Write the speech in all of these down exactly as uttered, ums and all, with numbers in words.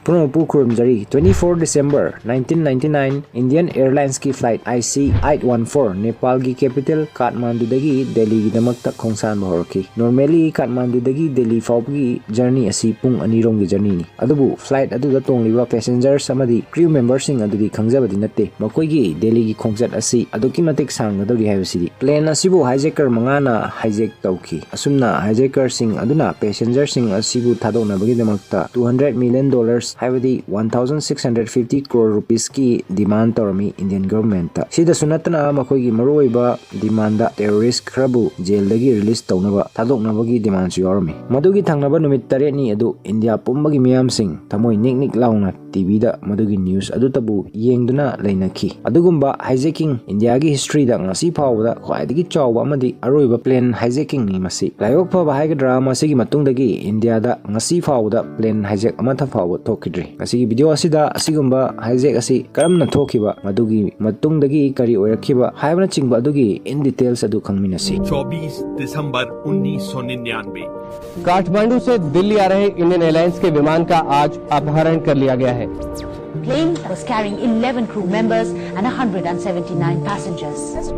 ꯄꯨꯝꯅꯃꯛꯄꯨ ꯈꯨꯔꯨꯝꯖꯔꯤ꯫ Twenty four December nineteen ninety nine, Indian Airlines ꯀꯤ flight I C eight one four ꯅꯦꯄꯥꯜꯒꯤ capital ꯀꯥꯊꯃꯥꯟꯗꯨꯗꯒꯤ ꯗꯦꯜꯂꯤꯒꯤꯗꯃꯛꯇ ꯈꯣꯡꯁꯥꯟꯕ ꯍꯧꯔꯛꯈꯤ꯫ Normally ꯀꯥꯊꯃꯥꯟꯗꯨꯗꯒꯤ Delhi ꯐꯥꯎꯕꯒꯤ journey ꯑꯁꯤ ꯄꯨꯡ ꯑꯅꯤꯔꯣꯝꯒꯤ journey ꯅꯤ꯫ ꯑꯗꯨꯕꯨ flight ꯑꯗꯨꯗ ꯇꯣꯡꯂꯤꯕ passengers ꯑꯃꯗꯤ crew members ꯁꯤꯡ ꯑꯗꯨꯗꯤ ꯈꯪꯖꯕꯗꯤ ꯅꯠꯇꯦ꯫ ꯃꯈꯣꯏꯒꯤ ꯗꯦꯜꯂꯤꯒꯤ ꯈꯣꯡꯆꯠ ꯑꯁꯤ ꯑꯗꯨꯛꯀꯤ ꯃꯇꯤꯛ ꯁꯥꯡꯒꯗꯧꯔꯤ ꯍꯥꯏꯕꯁꯤꯗꯤ꯫ Plane ꯑꯁꯤꯕꯨ hijacker ꯃꯉꯥꯅ hijack ꯇꯧꯈꯤ꯫ ꯑꯁꯨꯝꯅ hijacker ꯁꯤꯡ ꯑꯗꯨꯅ passenger ꯁꯤꯡ ꯑꯁꯤꯕꯨ ꯊꯥꯗꯣꯛꯅꯕꯒꯤꯗꯃꯛꯇ two hundred million dollars, ꯍꯥꯏꯕꯗꯤ one thousand six hundred fifty crore rupees ꯀꯤ demand ꯇꯧꯔꯝꯃꯤ Indian government ꯇ꯫ ꯁꯤꯗꯁꯨ ꯅꯠꯇꯅ ꯃꯈꯣꯏꯒꯤ ꯃꯔꯨꯑꯣꯏꯕ demand ꯗ terrorist ꯈꯔꯕꯨ jail ꯗꯒꯤ release ꯇꯧꯅꯕ ꯊꯥꯗꯣꯛꯅꯕꯒꯤ demand ꯁꯨ ꯌꯥꯎꯔꯝꯃꯤ꯫ ꯃꯗꯨꯒꯤ ꯊꯪꯅꯕ ꯅꯨꯃꯤꯠ ꯇꯔꯦꯠꯅꯤ ꯑꯗꯨ ꯏꯟꯗꯤꯌꯥ ꯄꯨꯝꯕꯒꯤ ꯃꯤꯌꯥꯝꯁꯤꯡ ꯊꯃꯣꯏ ꯅꯤꯛ ꯅꯤꯛ ꯂꯥꯎꯅ T V ꯗ ꯃꯗꯨꯒꯤ news ꯑꯗꯨꯇꯕꯨ ꯌꯦꯡꯗꯨꯅ ꯂꯩꯅꯈꯤ꯫ ꯑꯗꯨꯒꯨꯝꯕ hijacking ꯏꯟꯗꯤꯌꯥꯒꯤ history ꯗ ꯉꯁꯤ ꯐꯥꯎꯕꯗ ꯈ꯭ꯋꯥꯏꯗꯒꯤ ꯆꯥꯎꯕ ꯑꯃꯗꯤ ꯑꯔꯣꯏꯕ plane hijacking ꯅꯤ ꯃꯁꯤ꯫ ꯂꯥꯏꯕꯛ ꯐꯕ ꯍꯥꯏꯒꯗ꯭ꯔꯥ, ꯃꯁꯤꯒꯤ ꯃꯇꯨꯡꯗꯒꯤ ꯏꯟꯗꯤꯌꯥꯗ ꯉꯁꯤ ꯐꯥꯎꯕꯗ plane hijack ꯑꯃꯠꯇ ꯐꯥꯎꯕ ꯊꯣꯛꯈꯤꯗ꯭ꯔꯤ꯫ ꯉꯁꯤꯒꯤ video ꯑꯁꯤꯗ ꯑꯁꯤꯒꯨꯝꯕ hijack ꯑꯁꯤ ꯀꯔꯝꯅ ꯊꯣꯛꯈꯤꯕ, ꯃꯗꯨꯒꯤ ꯃꯇꯨꯡꯗꯒꯤ ꯀꯔꯤ ꯑꯣꯏꯔꯛꯈꯤꯕ ꯍꯥꯏꯕꯅꯆꯤꯡꯕ ꯑꯗꯨꯒꯤ in details ꯑꯗꯨ ꯈꯪꯃꯤꯟꯅꯁꯤ꯫ चौबीस दिसंबर उन्नीस सौ निन्यानवे। काठमांडू से दिल्ली आ रहे इंडियन एयरलाइंस के विमान का आज अपहरण कर लिया गया है। Plane was carrying eleven crew members and one hundred seventy nine passengers.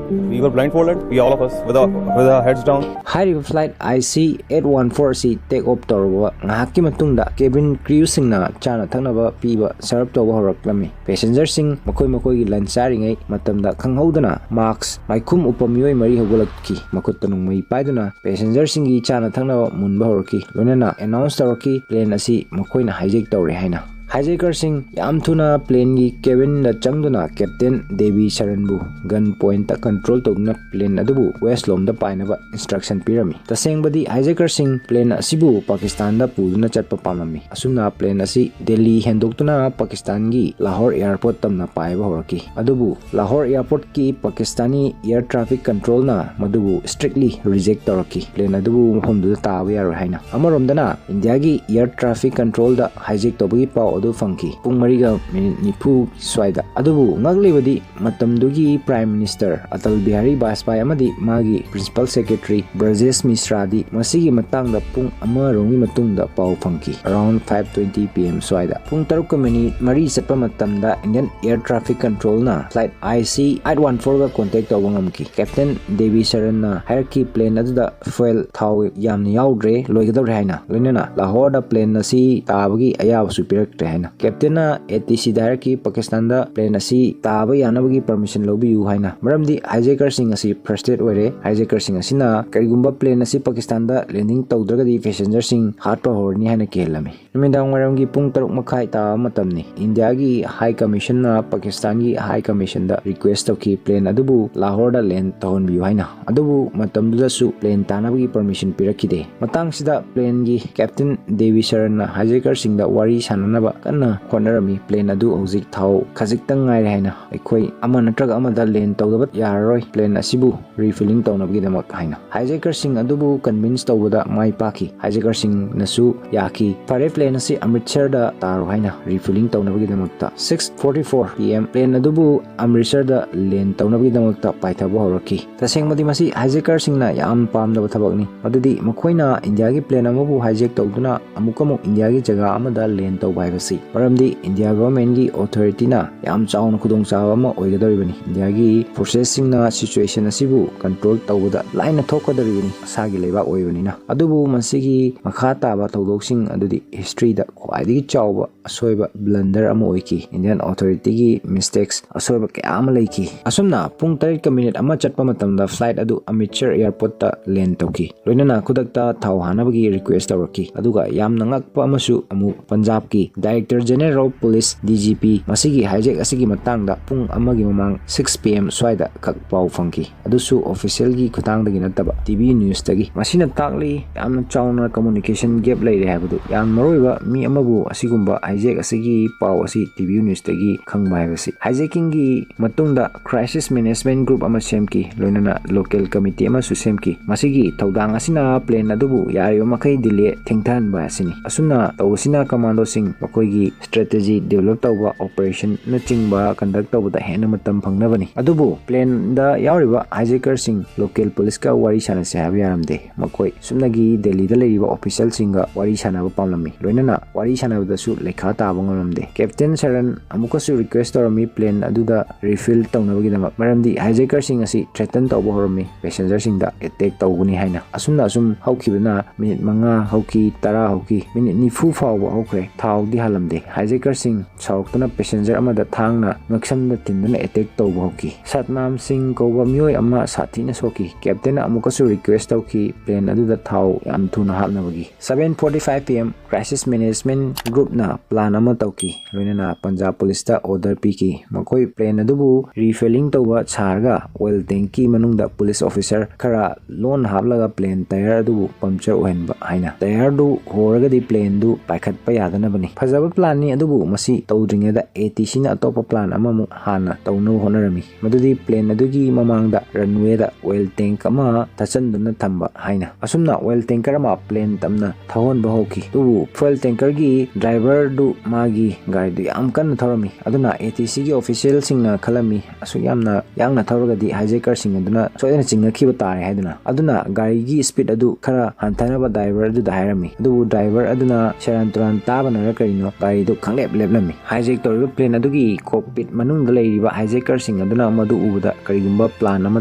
We were blindfolded, we all of us, with our, with our heads down. ꯍꯥꯏꯔꯤꯕ flight I C eight one four ꯑꯁꯤ take off ꯇꯧꯔꯕ ꯉꯥꯏꯍꯥꯛꯀꯤ ꯃꯇꯨꯡꯗ cabin crew ꯁꯤꯡꯅ ꯆꯥꯅ ꯊꯛꯅꯕ ꯄꯤꯕ serve ꯇꯧꯕ ꯍꯧꯔꯛꯂꯝꯃꯤ꯫ Passenger ꯁꯤꯡ ꯃꯈꯣꯏ ꯃꯈꯣꯏꯒꯤ lunch ꯆꯥꯔꯤꯉꯩ ꯃꯇꯝꯗ ꯈꯪꯍꯧꯗꯅ mask ꯃꯥꯏꯈꯨꯝ ꯎꯞꯄ ꯃꯤꯑꯣꯏ ꯃꯔꯤ ꯍꯧꯒꯠꯂꯛꯈꯤ꯫ ꯃꯈꯨꯠꯇ ꯅꯣꯡꯃꯩ ꯄꯥꯏꯗꯨꯅ passenger ꯁꯤꯡꯒꯤ ꯆꯥꯅ ꯊꯛꯅꯕ ꯃꯨꯟꯕ ꯍꯧꯔꯛꯈꯤ꯫ ꯂꯣꯏꯅꯅ announce ꯇꯧꯔꯛꯈꯤ, plane ꯑꯁꯤ ꯃꯈꯣꯏꯅ hijack ꯇꯧꯔꯦ ꯍꯥꯏꯅ꯫ Hijacker ꯁꯤꯡ ꯌꯥꯝ ꯊꯨꯅ plane ꯒꯤ cabin ꯗ ꯆꯪꯗꯨꯅ Captain ꯗꯦꯕꯤ ꯁꯔꯟꯕꯨ gun point ꯇ control ꯇꯧꯗꯨꯅ plane ꯑꯗꯨꯕꯨ west ꯂꯣꯝꯗ ꯄꯥꯏꯅꯕ instruction ꯄꯤꯔꯝꯃꯤ꯫ ꯇꯁꯦꯡꯕꯗꯤ hijacker ꯁꯤꯡ plane ꯑꯁꯤꯕꯨ ꯄꯥꯀꯤꯁꯇꯥꯟꯗ ꯄꯨꯗꯨꯅ ꯆꯠꯄ ꯄꯥꯝꯂꯝꯃꯤ꯫ ꯑꯁꯨꯝꯅ plane ꯑꯁꯤ ꯗꯦꯜꯂꯤ ꯍꯦꯟꯗꯣꯛꯇꯨꯅ ꯄꯥꯀꯤꯁꯇꯥꯟꯒꯤ ꯂꯥꯍꯣꯔ airport ꯇꯝꯅ ꯄꯥꯏꯕ ꯍꯧꯔꯛꯈꯤ꯫ ꯑꯗꯨꯕꯨ ꯂꯥꯍꯣꯔ airport ꯀꯤ ꯄꯥꯀꯤꯁꯇꯥꯅꯤ air traffic control ꯅ ꯃꯗꯨꯕꯨ strictly reject ꯇꯧꯔꯛꯈꯤ꯫ Plane ꯑꯗꯨꯕꯨ ꯃꯐꯝꯗꯨꯗ ꯇꯥꯕ ꯌꯥꯔꯣꯏ ꯍꯥꯏꯅ꯫ ꯑꯃꯔꯣꯝꯗꯅ ꯏꯟꯗꯤꯌꯥꯒꯤ air traffic control ꯗ hijack ꯇꯧꯕꯒꯤ ꯄꯥꯎ ꯑꯗꯨ ꯐꯪꯈꯤ, ꯄꯨꯡ ꯃꯔꯤꯒ ꯃꯤꯅꯤꯠ ꯅꯤꯐꯨ ꯁ꯭ꯋꯥꯏꯗ꯫ ꯑꯗꯨꯕꯨ ꯉꯛꯂꯤꯕꯗꯤ, ꯃꯇꯝꯗꯨꯒꯤ Prime Minister ꯑꯇꯜ ꯕꯤꯍꯥꯔꯤ ꯕꯥꯖꯄꯥꯏ ꯑꯃꯗꯤ ꯃꯥꯒꯤ Principal Secretary ꯕ꯭ꯔꯖꯦꯁ ꯃꯤꯁ꯭ꯔꯥꯗꯤ ꯃꯁꯤꯒꯤ ꯃꯇꯥꯡꯗ ꯄꯨꯡ ꯑꯃ ꯔꯣꯝꯒꯤ ꯃꯇꯨꯡꯗ ꯄꯥꯎ ꯐꯪꯈꯤ, around five twenty P M ꯁ꯭ꯋꯥꯏꯗ꯫ ꯄꯨꯡ ꯇꯔꯨꯛꯀ ꯃꯤꯅꯤꯠ ꯃꯔꯤ ꯆꯠꯄ ꯃꯇꯝꯗ Indian Air Traffic Controlꯅ flight I C eight one fourꯒ contact ꯇꯧꯕ ꯉꯝꯈꯤ꯫ Captain ꯗꯦꯕꯤ ꯁꯔꯟꯅ ꯍꯥꯏꯔꯛꯈꯤ, plane ꯑꯗꯨꯗ fuel, ꯊꯥꯎ ꯌꯥꯝꯅ ꯌꯥꯎꯗ꯭ꯔꯦ, ꯂꯣꯏꯒꯗꯧꯔꯦ ꯍꯥꯏꯅ꯫ ꯂꯣꯏꯅꯅ ꯂꯥꯍꯣꯔꯗ plane ꯑꯁꯤ ꯇꯥꯕꯒꯤ ꯑꯌꯥꯕꯁꯨ ꯄꯤꯔꯛꯇ꯭ꯔꯦ ꯍꯥꯏꯅ꯫ Captainꯅ ATCꯗ ꯍꯥꯏꯔꯛꯈꯤ, ꯄꯥꯀꯤꯁꯇꯥꯟꯗ plane ꯑꯁꯤ ꯇꯥꯕ ꯌꯥꯅꯕꯒꯤ permission ꯂꯧꯕꯤꯌꯨ ꯍꯥꯏꯅ, ꯃꯔꯝꯗꯤ hijackerꯁꯤꯡ ꯑꯁꯤ frustrate ꯑꯣꯏꯔꯦ꯫ Hijackerꯁꯤꯡ ꯑꯁꯤꯅ ꯀꯔꯤꯒꯨꯝꯕ plane ꯑꯁꯤ ꯄꯥꯀꯤꯁꯇꯥꯟꯗ landing ꯇꯧꯗ꯭ꯔꯒꯗꯤ passengerꯁꯤꯡ ꯍꯥꯠꯄ ꯍꯧꯔꯅꯤ ꯍꯥꯏꯅ ꯀꯤꯍꯜꯂꯝꯃꯤ꯫ ꯅꯨꯃꯤꯗꯥꯡ ꯋꯥꯏꯔꯝꯒꯤ ꯄꯨꯡ ꯇꯔꯨꯛ ꯃꯈꯥꯏ ꯇꯥꯕ ꯃꯇꯝꯅꯤ꯫ ꯏꯟꯗꯤꯌꯥꯒꯤ High Commissionꯅ ꯄꯥꯀꯤꯁꯇꯥꯟꯒꯤ High Commissionꯗ request ꯇꯧꯈꯤ, plane ꯑꯗꯨꯕꯨ ꯂꯥꯍꯣꯔꯗ land ꯇꯧꯍꯟꯕꯤꯌꯨ ꯍꯥꯏꯅ꯫ ꯑꯗꯨꯕꯨ ꯃꯇꯝꯗꯨꯗꯁꯨ plane ꯇꯥꯅꯕꯒꯤ permission ꯄꯤꯔꯛꯈꯤꯗꯦ꯫ ꯃꯇꯥꯡꯁꯤꯗ planeꯒꯤ Captain ꯗꯦꯕꯤ ꯁꯔꯟꯅ hijackerꯁꯤꯡꯗ ꯋꯥꯔꯤ ꯁꯥꯟꯅꯅꯕ ꯀꯟꯅ ꯍꯣꯠꯅꯔꯝꯃꯤ꯫ Plane ꯑꯗꯨ ꯍꯧꯖꯤꯛ ꯊꯥꯎ ꯈꯖꯤꯛꯇꯪ ꯉꯥꯏꯔꯦ ꯍꯥꯏꯅ, ꯑꯩꯈꯣꯏ ꯑꯃ ꯅꯠꯇ꯭ꯔꯒ ꯑꯃꯗ land ꯇꯧꯗꯕ ꯌꯥꯔꯔꯣꯏ, plane ꯑꯁꯤꯕꯨ refueling ꯇꯧꯅꯕꯒꯤꯗꯃꯛ ꯍꯥꯏꯅ꯫ Hijackerꯁꯤꯡ ꯑꯗꯨꯕꯨ convince ꯇꯧꯕꯗ ꯃꯥꯏ ꯄꯥꯛꯈꯤ꯫ Hijackerꯁꯤꯡꯅꯁꯨ ꯌꯥꯈꯤ꯫ ꯐꯔꯦ, plane ꯑꯁꯤ ꯑꯃ꯭ꯔꯤꯠꯁꯔꯗ ꯇꯥꯔꯣ ꯍꯥꯏꯅ refueling ꯇꯧꯅꯕꯒꯤꯗꯃꯛꯇ꯫ Six forty-four P M plane ꯑꯗꯨꯕꯨ ꯑꯃ꯭ꯔꯤꯠꯁꯔꯗ land ꯇꯧꯅꯕꯒꯤꯗꯃꯛꯇ ꯄꯥꯏꯊꯕ ꯍꯧꯔꯛꯈꯤ꯫ ꯇꯁꯦꯡꯕꯗꯤ ꯃꯁꯤ hijackerꯁꯤꯡꯅ ꯌꯥꯝ ꯄꯥꯝꯗꯕ ꯊꯕꯛꯅꯤ꯫ ꯃꯗꯨꯗꯤ ꯃꯈꯣꯏꯅ ꯏꯟꯗꯤꯌꯥꯒꯤ plane ꯑꯃꯕꯨ hijack ꯇꯧꯗꯨꯅ ꯑꯃꯨꯛ ꯑꯃꯨꯛ ꯏꯟꯗꯤꯌꯥꯒꯤ ꯖꯒꯥ ꯑꯃꯗ land ꯇꯧꯕ ꯍꯥꯏꯕꯁꯤ꯫ ꯃꯔꯝꯗꯤ ꯏꯟꯗꯤꯌꯥ governmentꯀꯤ authorityꯅ ꯌꯥꯝ ꯆꯥꯎꯅ ꯈꯨꯗꯣꯡꯆꯥꯕ ꯑꯃ ꯑꯣꯏꯒꯗꯧꯔꯤꯕꯅꯤ꯫ ꯏꯟꯗꯤꯌꯥꯒꯤ forcesꯁꯤꯡꯅ situationꯁꯤꯕꯨ control ꯇꯧꯕꯗ ꯂꯥꯏꯅ ꯊꯣꯛꯀꯗꯧꯔꯤꯕꯅꯤ, ꯃꯁꯥꯒꯤ ꯂꯩꯕꯥꯛ ꯑꯣꯏꯕꯅꯤꯅ꯫ ꯑꯗꯨꯕꯨ ꯃꯁꯤꯒꯤ ꯃꯈꯥ ꯇꯥꯕ ꯊꯧꯗꯣꯛꯁꯤꯡ ꯑꯗꯨꯗꯤ historyꯗ ꯈ꯭ꯋꯥꯏꯗꯒꯤ ꯆꯥꯎꯕ ꯑꯁꯣꯏꯕ, blunder ꯑꯃ ꯑꯣꯏꯈꯤ꯫ Indian authorityꯒꯤ mistakes, ꯑꯁꯣꯏꯕ ꯀꯌꯥ ꯑꯃ ꯂꯩꯈꯤ꯫ ꯑꯁꯨꯝꯅ ꯄꯨꯡ ꯇꯔꯦꯠꯀ ꯃꯤꯅꯤꯠ ꯑꯃ ꯆꯠꯄ ꯃꯇꯝꯗ flight ꯑꯗꯨ ꯑꯃ꯭ꯔꯤꯠꯁꯔ airportꯇ land ꯇꯧꯈꯤ꯫ ꯂꯣꯏꯅꯅ ꯈꯨꯗꯛꯇ ꯊꯥꯎ ꯍꯥꯟꯅꯕꯒꯤ request ꯇꯧꯔꯛꯈꯤ꯫ ꯑꯗꯨꯒ ꯌꯥꯝꯅ ꯉꯛꯄ ꯑꯃꯁꯨ ꯑꯃꯨꯛ ꯄꯟꯖꯥꯕꯀꯤ Director General of Police, D G P, ꯃꯁꯤꯒꯤ hijack ꯑꯁꯤꯒꯤ ꯃꯇꯥꯡꯗ ꯄꯨꯡ ꯑꯃꯒꯤ ꯃꯃꯥꯡ, six P M ꯁ꯭ꯋꯥꯏꯗ ꯈꯛ ꯄꯥꯎ ꯐꯪꯈꯤ꯫ ꯑꯗꯨꯁꯨ officialꯒꯤ ꯈꯨꯠꯊꯥꯡꯗꯒꯤ ꯅꯠꯇꯕ, T V newsꯇꯒꯤ꯫ ꯃꯁꯤꯅ ꯇꯥꯛꯂꯤ, ꯌꯥꯝꯅ ꯆꯥꯎꯅ communication gap ꯂꯩꯔꯦ ꯍꯥꯏꯕꯗꯨ꯫ ꯌꯥꯝ ꯃꯔꯨꯑꯣꯏꯕ ꯃꯤ ꯑꯃꯕꯨ ꯑꯁꯤꯒꯨꯝꯕ hijack ꯑꯁꯤꯒꯤ ꯄꯥꯎ ꯑꯁꯤ T V newsꯇꯒꯤ ꯈꯪꯕ ꯍꯥꯏꯕꯁꯤ꯫ Hijackingꯒꯤ ꯃꯇꯨꯡꯗ crisis management group ꯑꯃ ꯁꯦꯝꯈꯤ, ꯂꯣꯏꯅꯅ local committee ꯑꯃꯁꯨ ꯁꯦꯝꯈꯤ꯫ ꯃꯁꯤꯒꯤ ꯊꯧꯗꯥꯡ ꯑꯁꯤꯅ plane ꯑꯗꯨꯕꯨ ꯌꯥꯔꯤꯕ ꯃꯈꯩ delay, ꯊꯦꯡꯊꯍꯟꯕ ꯑꯁꯤꯅꯤ꯫ ꯑꯁꯨꯝꯅ ꯇꯧꯕꯁꯤꯅ commandoꯁꯤꯡ ꯃꯈꯣꯏ ꯒꯤ strategy develop ꯇꯧꯕ, operation ꯅꯆꯤꯡꯕ conduct ꯇꯧꯕꯗ ꯍꯦꯟꯅ ꯃꯇꯝ ꯐꯪꯅꯕꯅꯤ꯫ ꯑꯗꯨꯕꯨ plane ꯗ ꯌꯥꯎꯔꯤꯕ hijacker ꯁꯤꯡ local police ꯀ ꯋꯥꯔꯤ ꯁꯥꯟꯅꯁꯦ ꯍꯥꯏꯕ ꯌꯥꯔꯝꯗꯦ꯫ ꯃꯈꯣꯏ ꯁꯨꯞꯅꯒꯤ ꯗꯦꯜꯂꯤꯗ ꯂꯩꯔꯤꯕ official ꯁꯤꯡꯒ ꯋꯥꯔꯤ ꯁꯥꯟꯅꯕ ꯄꯥꯝꯂꯝꯃꯤ꯫ ꯂꯣꯏꯅꯅ ꯋꯥꯔꯤ ꯁꯥꯟꯅꯕꯗꯁꯨ ꯂꯩꯈꯥ ꯇꯥꯕ ꯉꯝꯂꯝꯗꯦ꯫ Captain ꯁꯔꯟ ꯑꯃꯨꯛꯀꯁꯨ request ꯇꯧꯔꯝꯃꯤ plane ꯑꯗꯨꯗ refuel ꯇꯧꯅꯕꯒꯤꯗꯃꯛ, ꯃꯔꯝꯗꯤ hijacker ꯁꯤꯡ ꯑꯁꯤ threaten ꯇꯧꯕ ꯍꯧꯔꯝꯃꯤ, passenger ꯁꯤꯡꯗ attack ꯇꯧꯒꯅꯤ ꯍꯥꯏꯅ꯫ ꯑꯁꯨꯝꯅ ꯑꯁꯨꯝ ꯍꯧꯈꯤꯕꯅ minute ꯃꯉꯥ ꯍꯧꯈꯤ, ꯇꯔꯥ ꯍꯧꯈꯤ, minute ꯅꯤꯐꯨ ꯐꯥꯎꯕ ꯍꯧꯈ꯭ꯔꯦ, ꯊꯥꯎꯗꯤ ꯍꯥꯜꯂꯝꯗꯦ꯫ Hijacker ꯁꯤꯡ ꯁꯥꯎꯔꯛꯇꯨꯅ passenger ꯑꯃꯗ ꯊꯥꯡꯅ ꯉꯛꯁꯝꯗ ꯊꯤꯟꯗꯨꯅ attack ꯇꯧꯕ ꯍꯧꯈꯤ꯫ ꯁꯠꯅꯥꯝ ꯁꯤꯡ ꯀꯧꯕ ꯃꯤꯑꯣꯏ ꯑꯃ ꯁꯥꯊꯤꯅ ꯁꯣꯛꯈꯤ꯫ Captain ꯅ ꯑꯃꯨꯛꯀꯁꯨ request ꯇꯧꯈꯤ plane ꯑꯗꯨꯗ ꯊꯥꯎ ꯌꯥꯝ ꯊꯨꯅ ꯍꯥꯞꯅꯕꯒꯤ꯫ Seven forty five P M Crisis Management Group ꯅ plan ꯑꯃ ꯇꯧꯈꯤ, ꯂꯣꯏꯅꯅ ꯄꯟꯖꯥꯕ police ꯇ order ꯄꯤꯈꯤ꯫ ꯃꯈꯣꯏ plane ꯑꯗꯨꯕꯨ refueling ꯇꯧꯕ ꯁꯥꯔꯒ oil tank ꯀꯤ ꯃꯅꯨꯡꯗ police officer ꯈꯔ ꯂꯣꯟ ꯍꯥꯞꯂꯒ plane tyre ꯑꯗꯨꯕꯨ puncture ꯑꯣꯏꯍꯟꯕ ꯍꯥꯏꯅ꯫ Tyre ꯗꯨ ꯍꯣꯔꯒꯗꯤ plane ꯗꯨ ꯄꯥꯏꯈꯠꯄ ꯌꯥꯗꯅꯕꯅꯤ꯫ ꯐꯖꯕ plan ꯅꯤ, ꯑꯗꯨꯕꯨ ꯃꯁꯤ ꯇꯧꯗ꯭ꯔꯤꯉꯩꯗ A T C ꯅ ꯑꯇꯣꯞꯄ plan ꯑꯃꯃꯨꯛ ꯍꯥꯟꯅ ꯇꯧꯅꯕ ꯍꯣꯠꯅꯔꯝꯃꯤ꯫ ꯃꯗꯨꯗꯤ plane ꯑꯗꯨꯒꯤ ꯃꯃꯥꯡꯗ runway ꯗ oil tank ꯑꯃ ꯊꯠꯆꯟꯗꯨꯅ ꯊꯝꯕ ꯍꯥꯏꯅ꯫ ꯑꯁꯨꯝꯅ oil tanker ꯑꯃ plane ꯇꯞꯅ ꯊꯧꯍꯟꯕ ꯍꯧꯈꯤ꯫ ꯑꯗꯨꯕꯨ fuel tanker ꯒꯤ driver ꯗꯨ ꯃꯥꯒꯤ ꯒꯥꯔꯤꯗꯨ ꯌꯥꯝ ꯀꯟꯅ ꯊꯧꯔꯝꯃꯤ꯫ ꯑꯗꯨꯅ A T C ꯒꯤ official ꯁꯤꯡꯅ ꯈꯜꯂꯝꯃꯤ, "ꯑꯁꯨꯛ ꯌꯥꯝꯅ ꯌꯥꯡꯅ ꯊꯧꯔꯒꯗꯤ hijacker ꯁꯤꯡ ꯑꯗꯨꯅ ꯁꯣꯏꯗꯅ ꯆꯤꯡꯅꯈꯤꯕ ꯇꯥꯔꯦ" ꯍꯥꯏꯗꯨꯅ꯫ ꯑꯗꯨꯅ ꯒꯥꯔꯤꯒꯤ speed ꯑꯗꯨ ꯈꯔ ꯍꯟꯊꯅꯕ driver ꯑꯗꯨꯗ ꯍꯥꯏꯔꯝꯃꯤ꯫ ꯑꯗꯨꯕꯨ driver ꯑꯗꯨꯅ ꯁꯦꯔꯥꯟ ꯇꯨꯔꯥꯟ ꯇꯥꯕꯅꯔ ꯀꯔꯤꯅꯣ, ꯒꯥꯔꯤꯗꯨ ꯈꯪꯂꯦꯞ ꯂꯦꯞꯂꯝꯃꯤ꯫ Hijack ꯇꯧꯔꯤꯕ plane ꯑꯗꯨꯒꯤ cockpit ꯃꯅꯨꯡꯗ ꯂꯩꯔꯤꯕ hijacker ꯁꯤꯡ ꯑꯗꯨꯅ ꯃꯗꯨ ꯎꯕꯗ ꯀꯔꯤꯒꯨꯝꯕ plan ꯑꯃ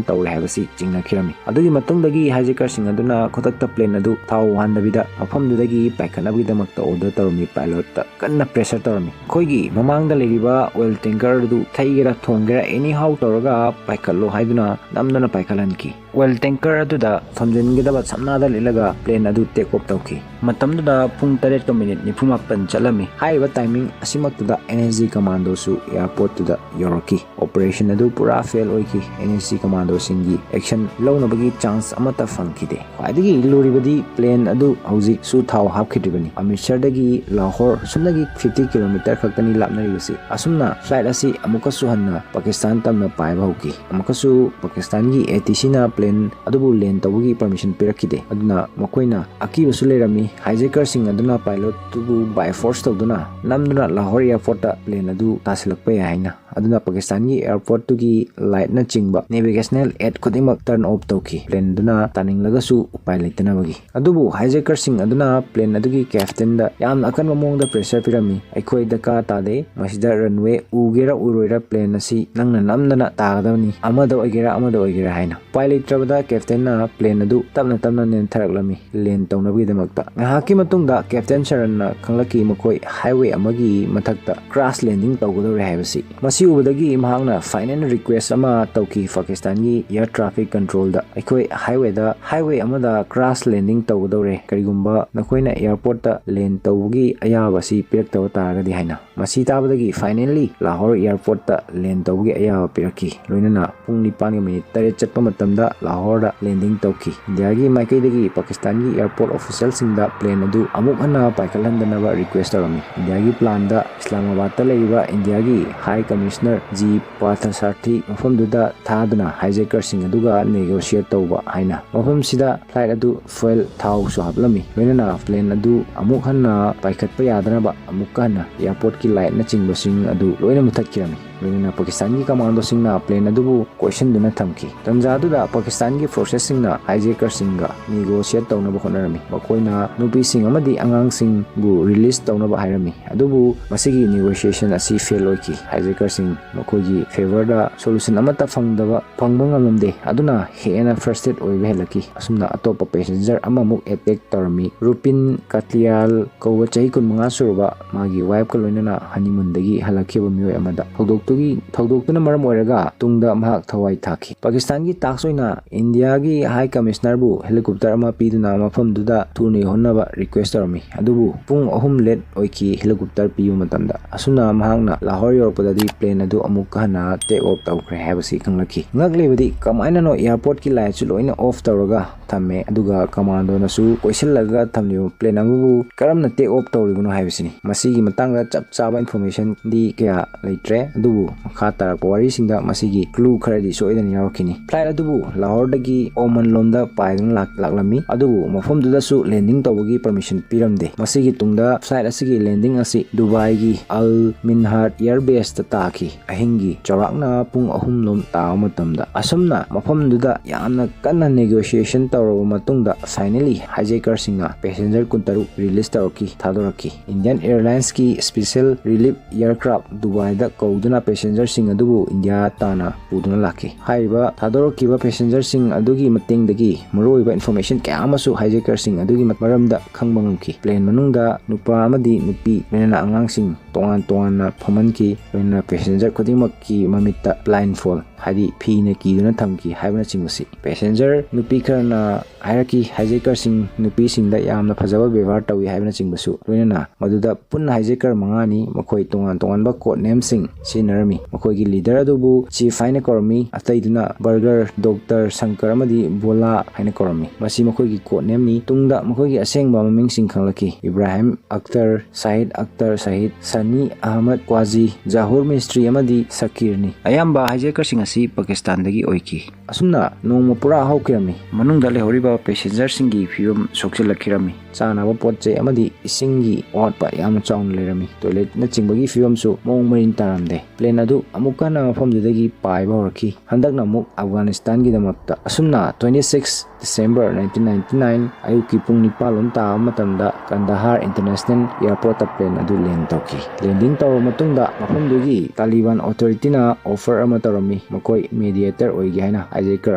ꯇꯧꯔꯦ ꯍꯥꯏꯕꯁꯤ ꯆꯤꯡꯅꯈꯤꯔꯝꯃꯤ꯫ ꯑꯗꯨꯒꯤ ꯃꯇꯨꯡꯗꯒꯤ hijacker ꯁꯤꯡ ꯑꯗꯨꯅ ꯈꯨꯗꯛꯇ plane ꯑꯗꯨ ꯊꯥꯎ ꯍꯥꯟꯗꯕꯤꯗ ꯃꯐꯝꯗꯨꯗꯒꯤ ꯄꯥꯏꯈꯠꯅꯕꯒꯤꯗꯃꯛꯇ order ꯇꯧꯔꯝꯃꯤ꯫ Pilot ꯇ ꯀꯟꯅ pressure ꯇꯧꯔꯝꯃꯤ꯫ ꯑꯩꯈꯣꯏꯒꯤ ꯃꯃꯥꯡꯗ ꯂꯩꯔꯤꯕ oil tanker ꯑꯗꯨ ꯊꯩꯒꯦꯔꯥ ꯊꯣꯡꯒꯦꯔꯥ anyhow ꯇꯧꯔꯒ ꯄꯥꯏꯈꯠꯂꯣ ꯍꯥꯏꯗꯨꯅ ꯅꯝꯗꯨꯅ ꯄꯥꯏꯈꯠꯍꯟꯈꯤ꯫ Oil tanker ꯑꯗꯨꯗ ꯊꯣꯝꯖꯤꯟꯒꯗꯕ ꯁꯝꯅꯥꯗ ꯂꯤꯠꯂꯒ plane ꯑꯗꯨ take off ꯇꯧꯈꯤ꯫ ꯃꯇꯝꯗꯨꯗ ꯄꯨꯡ ꯇꯔꯦꯠꯀ minute ꯅꯤꯐꯨ ꯃꯥꯄꯟ ꯆꯠꯂꯝꯃꯤ꯫ ꯍꯥꯏꯔꯤꯕ timing ꯑꯁꯤꯃꯛꯇꯗ N S G commando ꯁꯨ airport ꯇꯨꯗ ꯌꯧꯔꯛꯈꯤ꯫ Operation ꯑꯗꯨ ꯄꯨꯔꯥ fail ꯑꯣꯏꯈꯤ꯫ N S G commando ꯁꯤꯡꯒꯤ action ꯂꯧꯅꯕꯒꯤ chance ꯑꯃꯠꯇ ꯐꯪꯈꯤꯗꯦ꯫ ꯈ꯭ꯋꯥꯏꯗꯒꯤ ꯂꯨꯔꯤꯕꯗꯤ plane ꯑꯗꯨ ꯍꯧꯖꯤꯛꯁꯨ ꯊꯥꯎ ꯍꯥꯞꯈꯤꯗ꯭ꯔꯤꯕꯅꯤ꯫ ꯑꯃ꯭ꯔꯤꯠꯁꯔꯗꯒꯤ ꯂꯥꯍꯣꯔ ꯁꯨꯞꯅꯒꯤ fifty kilometer ꯈꯛꯇꯅꯤ ꯂꯥꯞꯅꯔꯤꯕꯁꯤ꯫ ꯑꯁꯨꯝꯅ flight ꯑꯁꯤ ꯑꯃꯨꯛꯀꯁꯨ ꯍꯟꯅ ꯄꯥꯀꯤꯁꯇꯥꯟ ꯇꯝꯅ ꯄꯥꯏꯕ ꯍꯧꯈꯤ꯫ ꯑꯃꯨꯛꯀꯁꯨ ꯄꯥꯀꯤꯁꯇꯥꯟꯒꯤ A T C ꯅ plane plane ꯑꯗꯨꯕꯨ land ꯇꯧꯕꯒꯤ permission ꯄꯤꯔꯛꯈꯤꯗꯦ꯫ ꯑꯗꯨꯅ ꯃꯈꯣꯏꯅ ꯑꯀꯤꯕꯁꯨ ꯂꯩꯔꯝꯃꯤ꯫ Hijackerꯁꯤꯡ ꯑꯗꯨꯅ pilotꯇꯨꯕꯨ by force ꯇꯧꯗꯨꯅ ꯅꯝꯗꯨꯅ ꯂꯥꯍꯣꯔ airportꯇ plane ꯑꯗꯨ ꯇꯥꯁꯤꯜꯂꯛꯄ ꯌꯥꯏ ꯍꯥꯏꯅ꯫ ꯑꯗꯨꯅ ꯄꯥꯀꯤꯁꯇꯥꯟꯒꯤ airportꯇꯨꯒꯤ lightꯅꯆꯤꯡꯕ navigational aid ꯈꯨꯗꯤꯡꯃꯛ turn off ꯇꯧꯈꯤ, plane ꯑꯗꯨꯅ ꯇꯥꯅꯤꯡꯂꯒꯁꯨ ꯎꯄꯥꯏ ꯂꯩꯇꯅꯕꯒꯤ꯫ ꯑꯗꯨꯕꯨ hijackerꯁꯤꯡ ꯑꯗꯨꯅ plane ꯑꯗꯨꯒꯤ captainꯗ ꯌꯥꯝꯅ ꯑꯀꯟꯕ ꯃꯑꯣꯡꯗ pressure ꯄꯤꯔꯝꯃꯤ꯫ "ꯑꯩꯈꯣꯏ ꯗꯔꯀꯥꯔ ꯇꯥꯗꯦ, ꯃꯁꯤꯗ runway ꯎꯒꯦꯔꯥ ꯎꯔꯣꯏꯔꯥ, plane ꯑꯁꯤ ꯅꯪꯅ ꯅꯝꯗꯅ ꯇꯥꯒꯗꯕꯅꯤ, ꯑꯃꯗ ꯑꯣꯏꯒꯦꯔꯥ ꯑꯃꯗ ꯑꯣꯏꯒꯦꯔꯥ" ꯍꯥꯏꯅ꯫ ꯎꯄꯥꯏ ꯂꯩꯇ꯭ꯔꯕꯗ captainꯅ plane ꯑꯗꯨ ꯇꯞꯅ ꯇꯞꯅ ꯅꯦꯟꯊꯔꯛꯂꯝꯃꯤ land ꯇꯧꯅꯕꯒꯤꯗꯃꯛꯇ꯫ ꯉꯥꯏꯍꯥꯛꯀꯤ ꯃꯇꯨꯡꯗ captain ꯁꯔꯟꯅ ꯈꯪꯂꯛꯈꯤ ꯃꯈꯣꯏ highway ꯑꯃꯒꯤ ꯃꯊꯛꯇ crash landing ꯇꯧꯒꯗꯧꯔꯦ ꯍꯥꯏꯕꯁꯤ꯫ ꯃꯁꯤ ꯎꯕꯗꯒꯤ ꯃꯍꯥꯛꯅ final request ꯑꯃ ꯇꯧꯈꯤ ꯄꯥꯀꯤꯁꯇꯥꯟꯒꯤ air traffic controlꯗ, "ꯑꯩꯈꯣꯏ highwayꯗ, highway ꯑꯃꯗ crash landing ꯇꯧꯒꯗꯧꯔꯦ, ꯀꯔꯤꯒꯨꯝꯕ ꯅꯈꯣꯏꯅ airportꯇ land ꯇꯧꯕꯒꯤ ꯑꯌꯥꯕ ꯑꯁꯤ ꯄꯤꯔꯛꯇꯕ ꯇꯥꯔꯒꯗꯤ" ꯍꯥꯏꯅ꯫ ꯃꯁꯤ ꯇꯥꯕꯗꯒꯤ finally ꯂꯥꯍꯣꯔ airportꯇ land ꯇꯧꯕꯒꯤ ꯑꯌꯥꯕ ꯄꯤꯔꯛꯈꯤ꯫ ꯂꯣꯏꯅꯅ ꯄꯨꯡ ꯅꯤꯄꯥꯟꯒ minute ꯇꯔꯦꯠ ꯆꯠꯄ ꯃꯇꯝꯗ ꯂꯥꯍꯣꯔꯗ landing ꯇꯧꯈꯤ꯫ ꯏꯟꯗꯤꯌꯥꯒꯤ ꯃꯥꯏꯀꯩꯗꯒꯤ ꯄꯥꯀꯤꯁꯇꯥꯟꯒꯤ airport officialꯁꯤꯡꯗ plane ꯑꯗꯨ ꯑꯃꯨꯛ ꯍꯟꯅ ꯄꯥꯏꯈꯠꯍꯟꯗꯅꯕ request ꯇꯧꯔꯝꯃꯤ꯫ ꯏꯟꯗꯤꯌꯥꯒꯤ planꯗ ꯏꯁꯂꯥꯃꯥꯕꯥꯗꯇ ꯂꯩꯔꯤꯕ ꯏꯟꯗꯤꯌꯥꯒꯤ High Commissioner G Parthasarathy ꯃꯐꯝꯗꯨꯗ ꯊꯥꯗꯨꯅ hijackerꯁꯤꯡ ꯑꯗꯨꯒ negotiate ꯇꯧꯕ ꯍꯥꯏꯅ꯫ ꯃꯐꯝꯁꯤꯗ flight ꯑꯗꯨ fuel, ꯊꯥꯎꯁꯨ ꯍꯥꯞꯂꯝꯃꯤ꯫ ꯂꯣꯏꯅꯅ plane ꯑꯗꯨ ꯑꯃꯨꯛ ꯍꯟꯅ ꯄꯥꯏꯈꯠꯄ ꯌꯥꯗꯅꯕ ꯑꯃꯨꯛꯀ ꯍꯟꯅ airportꯀꯤ lightꯅꯆꯤꯡꯕꯁꯤꯡ ꯑꯗꯨ ꯂꯣꯏꯅ ꯃꯨꯊꯠꯈꯤꯔꯝꯃꯤ꯫ ꯂꯣꯏꯅꯅ ꯄꯥꯀꯤꯁꯇꯥꯟꯒꯤ commandoꯁꯤꯡꯅ plane ꯑꯗꯨꯕꯨ ꯀꯣꯏꯁꯤꯟꯗꯨꯅ ꯊꯝꯈꯤ꯫ ꯇꯟꯖꯥꯗꯨꯗ ꯄꯥꯀꯤꯁꯇꯥꯟꯒꯤ forcesꯁꯤꯡꯅ hijackerꯁꯤꯡꯒ negotiate ꯇꯧꯅꯕ ꯍꯣꯠꯅꯔꯝꯃꯤ꯫ ꯃꯈꯣꯏꯅ ꯅꯨꯄꯤꯁꯤꯡ ꯑꯃꯗꯤ ꯑꯉꯥꯡꯁꯤꯡꯕꯨ release ꯇꯧꯅꯕ ꯍꯥꯏꯔꯝꯃꯤ꯫ ꯑꯗꯨꯕꯨ ꯃꯁꯤꯒꯤ negotiation ꯑꯁꯤ fail ꯑꯣꯏꯈꯤ꯫ Hijackerꯁꯤꯡ ꯃꯈꯣꯏꯒꯤ favourꯗ solution ꯑꯃꯠꯇ ꯐꯪꯗꯕ, ꯐꯪꯕ ꯉꯝꯂꯝꯗꯦ꯫ ꯑꯗꯨꯅ ꯍꯦꯟꯅ frustrated ꯑꯣꯏꯕ ꯍꯦꯜꯂꯛꯈꯤ꯫ ꯑꯁꯨꯝꯅ ꯑꯇꯣꯞꯄ passenger ꯑꯃꯃꯨꯛ attack ꯇꯧꯔꯝꯃꯤ꯫ Rupin Katyal ꯀꯧꯕ ꯆꯍꯤ ꯀꯨꯟꯃꯉꯥ ꯁꯨꯔꯕ ꯃꯥꯒꯤ wifeꯀ ꯂꯣꯏꯅꯅ honeymoonꯗꯒꯤ ꯍꯜꯂꯛꯈꯤꯕ ꯃꯤꯑꯣꯏ ꯑꯃꯗ ꯊꯧꯗꯣꯛꯇꯨꯒꯤ, ꯊꯧꯗꯣꯛꯇꯨꯅ ꯃꯔꯝ ꯑꯣꯏꯔꯒ ꯇꯨꯡꯗ ꯃꯍꯥꯛ ꯊꯋꯥꯏ ꯊꯥꯈꯤ꯫ ꯄꯥꯀꯤꯁꯇꯥꯟꯒꯤ task ꯑꯣꯏꯅ ꯏꯟꯗꯤꯌꯥꯒꯤ High Commissionerꯕꯨ helicopter ꯑꯃ ꯄꯤꯗꯨꯅ ꯃꯐꯝꯗꯨꯗ ꯊꯨꯅ ꯌꯧꯍꯟꯅꯕ request ꯇꯧꯔꯝꯃꯤ꯫ ꯑꯗꯨꯕꯨ ꯄꯨꯡ ꯑꯍꯨꯝ late ꯑꯣꯏꯈꯤ helicopter ꯄꯤꯕ ꯃꯇꯝꯗ꯫ ꯑꯁꯨꯝꯅ ꯃꯍꯥꯛꯅ ꯂꯥꯍꯣꯔ ꯌꯧꯔꯛꯄꯗꯗꯤ plane ꯑꯗꯨ ꯑꯃꯨꯛ ꯍꯟꯅ take off ꯇꯧꯈ꯭ꯔꯦ ꯍꯥꯏꯕꯁꯤ ꯈꯪꯂꯛꯈꯤ꯫ ꯉꯛꯂꯤꯕꯗꯤ ꯀꯃꯥꯏꯅꯅꯣ airportꯀꯤ lightꯁꯨ ꯂꯣꯏꯅ off ꯇꯧꯔꯒ ꯊꯝꯃꯦ, ꯑꯗꯨꯒ ꯀꯃꯥꯟꯗꯣꯅꯁꯨ ꯀꯣꯏꯁꯤꯜꯂꯒ ꯊꯝꯂꯤꯕ ꯄ꯭ꯂꯦꯟ ꯑꯗꯨꯕꯨ ꯀꯔꯝꯅ ꯇꯦꯛ ꯑꯣꯐ ꯇꯧꯔꯤꯕꯅꯣ ꯍꯥꯏꯕꯁꯤꯅꯤ꯫ ꯃꯁꯤꯒꯤ ꯃꯇꯥꯡꯗ ꯆꯞ ꯆꯥꯕ ꯏꯟꯐꯣꯔꯃꯦꯁꯟꯗꯤ ꯀꯌꯥ ꯂꯩꯇ꯭ꯔꯦ, ꯑꯗꯨꯕꯨ ꯃꯈꯥ ꯇꯥꯔꯛꯄ ꯋꯥꯔꯤꯁꯤꯡꯗ ꯃꯁꯤꯒꯤ ꯀ꯭ꯂꯨ ꯈꯔꯗꯤ ꯁꯣꯏꯗꯅ ꯌꯥꯎꯔꯛꯈꯤꯅꯤ꯫ ꯐ꯭ꯂꯥꯏꯠ ꯑꯗꯨꯕꯨ ꯂꯥꯍꯣꯔꯗꯒꯤ ꯑꯣꯃꯟ ꯂꯣꯝꯗ ꯄꯥꯏꯗꯨꯅ ꯂꯥꯛ-, ꯂꯥꯛꯂꯝꯃꯤ, ꯑꯗꯨꯕꯨ ꯃꯐꯝꯗꯨꯗꯁꯨ ꯂꯦꯟꯗꯤꯡ ꯇꯧꯕꯒꯤ ꯄꯔꯃꯤꯁꯟ ꯄꯤꯔꯝꯗꯦ꯫ ꯃꯁꯤꯒꯤ ꯇꯨꯡꯗ ꯐ꯭ꯂꯥꯏꯠ ꯑꯁꯤꯒꯤ ꯂꯦꯟꯗꯤꯡ ꯑꯁꯤ ꯗꯨꯕꯥꯏꯒꯤ ꯑꯜ ꯃꯤꯟꯍꯥꯠ ꯑꯦꯌꯔ ꯕꯦꯁꯇ ꯇꯥꯈꯤ꯫ ꯑꯍꯤꯡꯒꯤ ꯆꯥꯎꯔꯥꯛꯅ ꯄꯨꯡ ꯑꯍꯨꯝ ꯂꯣꯝ ꯇꯥꯕ ꯃꯇꯝꯗ꯫ ꯑꯁꯨꯝꯅ ꯃꯐꯝꯗꯨꯗ ꯌꯥꯝꯅ ꯀꯟꯅ ꯅꯦꯒꯣꯁꯤꯌꯦꯁꯟ ꯇꯧꯔꯕ ꯃꯇꯨꯡꯗ finally hijacker ꯁꯤꯡꯅ passenger ꯀꯨꯟꯇꯔꯨꯛ release ꯇꯧꯔꯛꯈꯤ, ꯊꯥꯗꯣꯔꯛꯈꯤ꯫ Indian Airlines ꯀꯤ special relief aircraft ꯗꯨꯕꯥꯏꯗ ꯀꯧꯗꯨꯅ passenger ꯁꯤꯡ ꯑꯗꯨꯕꯨ ꯏꯟꯗꯤꯌꯥ ꯇꯥꯟꯅ ꯄꯨꯗꯨꯅ ꯂꯥꯛꯈꯤ꯫ ꯍꯥꯏꯔꯤꯕ ꯊꯥꯗꯣꯔꯛꯈꯤꯕ passenger ꯁꯤꯡ ꯑꯗꯨꯒꯤ ꯃꯇꯦꯡꯗꯒꯤ ꯃꯔꯨꯑꯣꯏꯕ information ꯀꯌꯥ ꯑꯃꯁꯨ hijacker ꯁꯤꯡ ꯑꯗꯨꯒꯤ ꯃꯔꯝꯗ ꯈꯪꯕ ꯉꯝꯈꯤ꯫ ꯄ꯭ꯂꯦꯟ ꯃꯅꯨꯡꯗ ꯅꯨꯄꯥ ꯑꯃꯗꯤ ꯅꯨꯄꯤ, ꯂꯣꯏꯅꯅ ꯑꯉꯥꯡꯁꯤꯡ ꯇꯣꯉꯥꯟ ꯇꯣꯉꯥꯟꯅ ꯐꯝꯍꯟꯈꯤ, ꯂꯣꯏꯅꯅ passenger ꯈꯨꯗꯤꯡꯃꯛꯀꯤ ꯃꯃꯤꯠꯇ blindfold, ꯍꯥꯏꯗꯤ ꯐꯤꯅ ꯀꯤꯗꯨꯅ ꯊꯝꯈꯤ ꯍꯥꯏꯕꯅꯆꯤꯡꯕꯁꯤ꯫ Passenger ꯅꯨꯄꯤ ꯈꯔꯅ ꯍꯥꯏꯔꯛꯈꯤ, hijacker ꯁꯤꯡ ꯅꯨꯄꯤꯁꯤꯡꯗ ꯌꯥꯝꯅ ꯐꯖꯕ ꯕꯦꯕꯥꯔ ꯇꯧꯏ ꯍꯥꯏꯕꯅꯆꯤꯡꯕꯁꯨ꯫ ꯂꯣꯏꯅꯅ ꯃꯗꯨꯗ ꯄꯨꯟꯅ hijacker ꯃꯉꯥꯅꯤ, ꯃꯈꯣꯏ ꯇꯣꯉꯥꯟ ꯇꯣꯉꯥꯟꯕ code name ꯁꯤꯡ ꯁꯤꯖꯤꯟꯅꯔꯝꯃꯤ꯫ ꯃꯈꯣꯏꯒꯤ leader ꯑꯗꯨꯕꯨ Chief ꯍꯥꯏꯅ ꯀꯧꯔꯝꯃꯤ, ꯑꯇꯩꯗꯨꯅ Burger, Doctor, Shankar ꯑꯃꯗꯤ Bola ꯍꯥꯏꯅ ꯀꯧꯔꯝꯃꯤ꯫ ꯃꯁꯤ ꯃꯈꯣꯏꯒꯤ code name ꯅꯤ꯫ ꯇꯨꯡꯗ ꯃꯈꯣꯏꯒꯤ ꯑꯁꯦꯡꯕ ꯃꯃꯤꯡꯁꯤꯡ ꯈꯪꯂꯛꯈꯤ꯫ ꯏꯕ꯭ꯔꯥꯍꯤꯝ ꯑꯛꯇꯔ, ꯁꯥꯍꯤꯗ ꯑꯛꯇꯔ ꯁꯥꯍꯤꯗ, ꯁꯅꯤ ꯑꯍꯃꯗ ꯀ꯭ꯋꯥꯖꯤ, ꯖꯥꯍꯨꯔ ꯃꯤꯁꯇ꯭ꯔꯤ ꯑꯃꯗꯤ ꯁꯀꯤꯔꯅꯤ꯫ ꯑꯌꯥꯝꯕ hijacker ꯁꯤꯡ ꯑꯁꯤ ꯄꯥꯀꯤꯁꯇꯥꯟꯗꯒꯤ ꯑꯣꯏꯈꯤ꯫ ꯑꯁꯨꯝꯅ ꯅꯣꯡꯃ ꯄꯨꯔꯥ ꯍꯧꯈꯤꯔꯝꯃꯤ꯫ ꯃꯅꯨꯡꯗ ꯂꯩꯍꯧꯔꯤꯕ passenger ꯁꯤꯡꯒꯤ ꯐꯤꯕꯝ ꯁꯣꯛꯆꯤꯜꯂꯛꯈꯤꯔꯝꯃꯤ꯫ ꯆꯥꯅꯕ ꯄꯣꯠ ꯆꯩ ꯑꯃꯗꯤ ꯏꯁꯤꯡꯒꯤ ꯑꯋꯥꯠꯄ ꯌꯥꯝꯅ ꯆꯥꯎꯅ ꯂꯩꯔꯝꯃꯤ꯫ Toilet ꯅꯆꯤꯡꯕꯒꯤ ꯐꯤꯕꯝꯁꯨ ꯃꯑꯣꯡ ꯃꯔꯤꯟ ꯇꯥꯔꯝꯗꯦ꯫ ꯄ꯭ꯂꯦꯟ ꯑꯗꯨ ꯑꯃꯨꯛ ꯍꯟꯅ ꯃꯐꯝꯗꯨꯗꯒꯤ ꯄꯥꯏꯕ ꯍꯧꯔꯛꯈꯤ, ꯍꯟꯗꯛꯅ ꯑꯃꯨꯛ ꯑꯐꯒꯥꯅꯤꯁꯇꯥꯟꯒꯤꯗꯃꯛꯇ꯫ ꯑꯁꯨꯝꯅ twenty six December nineteen ninety nine ꯑꯌꯨꯛꯀꯤ ꯄꯨꯡ ꯅꯤꯄꯥꯟ ꯂꯣꯝ ꯇꯥꯕ ꯃꯇꯝꯗ ꯀꯟꯗꯍꯥꯔ International Airport ꯇ ꯄ꯭ꯂꯦꯟ ꯑꯗꯨ land ꯇꯧꯈꯤ꯫ Landing ꯇꯧꯔꯕ ꯃꯇꯨꯡꯗ ꯃꯐꯝꯗꯨꯒꯤ ꯇꯥꯂꯤꯕꯥꯟ authority ꯅ offer ꯑꯃ ꯇꯧꯔꯝꯃꯤ, ꯃꯈꯣꯏ mediator ꯑꯣꯏꯒꯦ ꯍꯥꯏꯅ, hijacker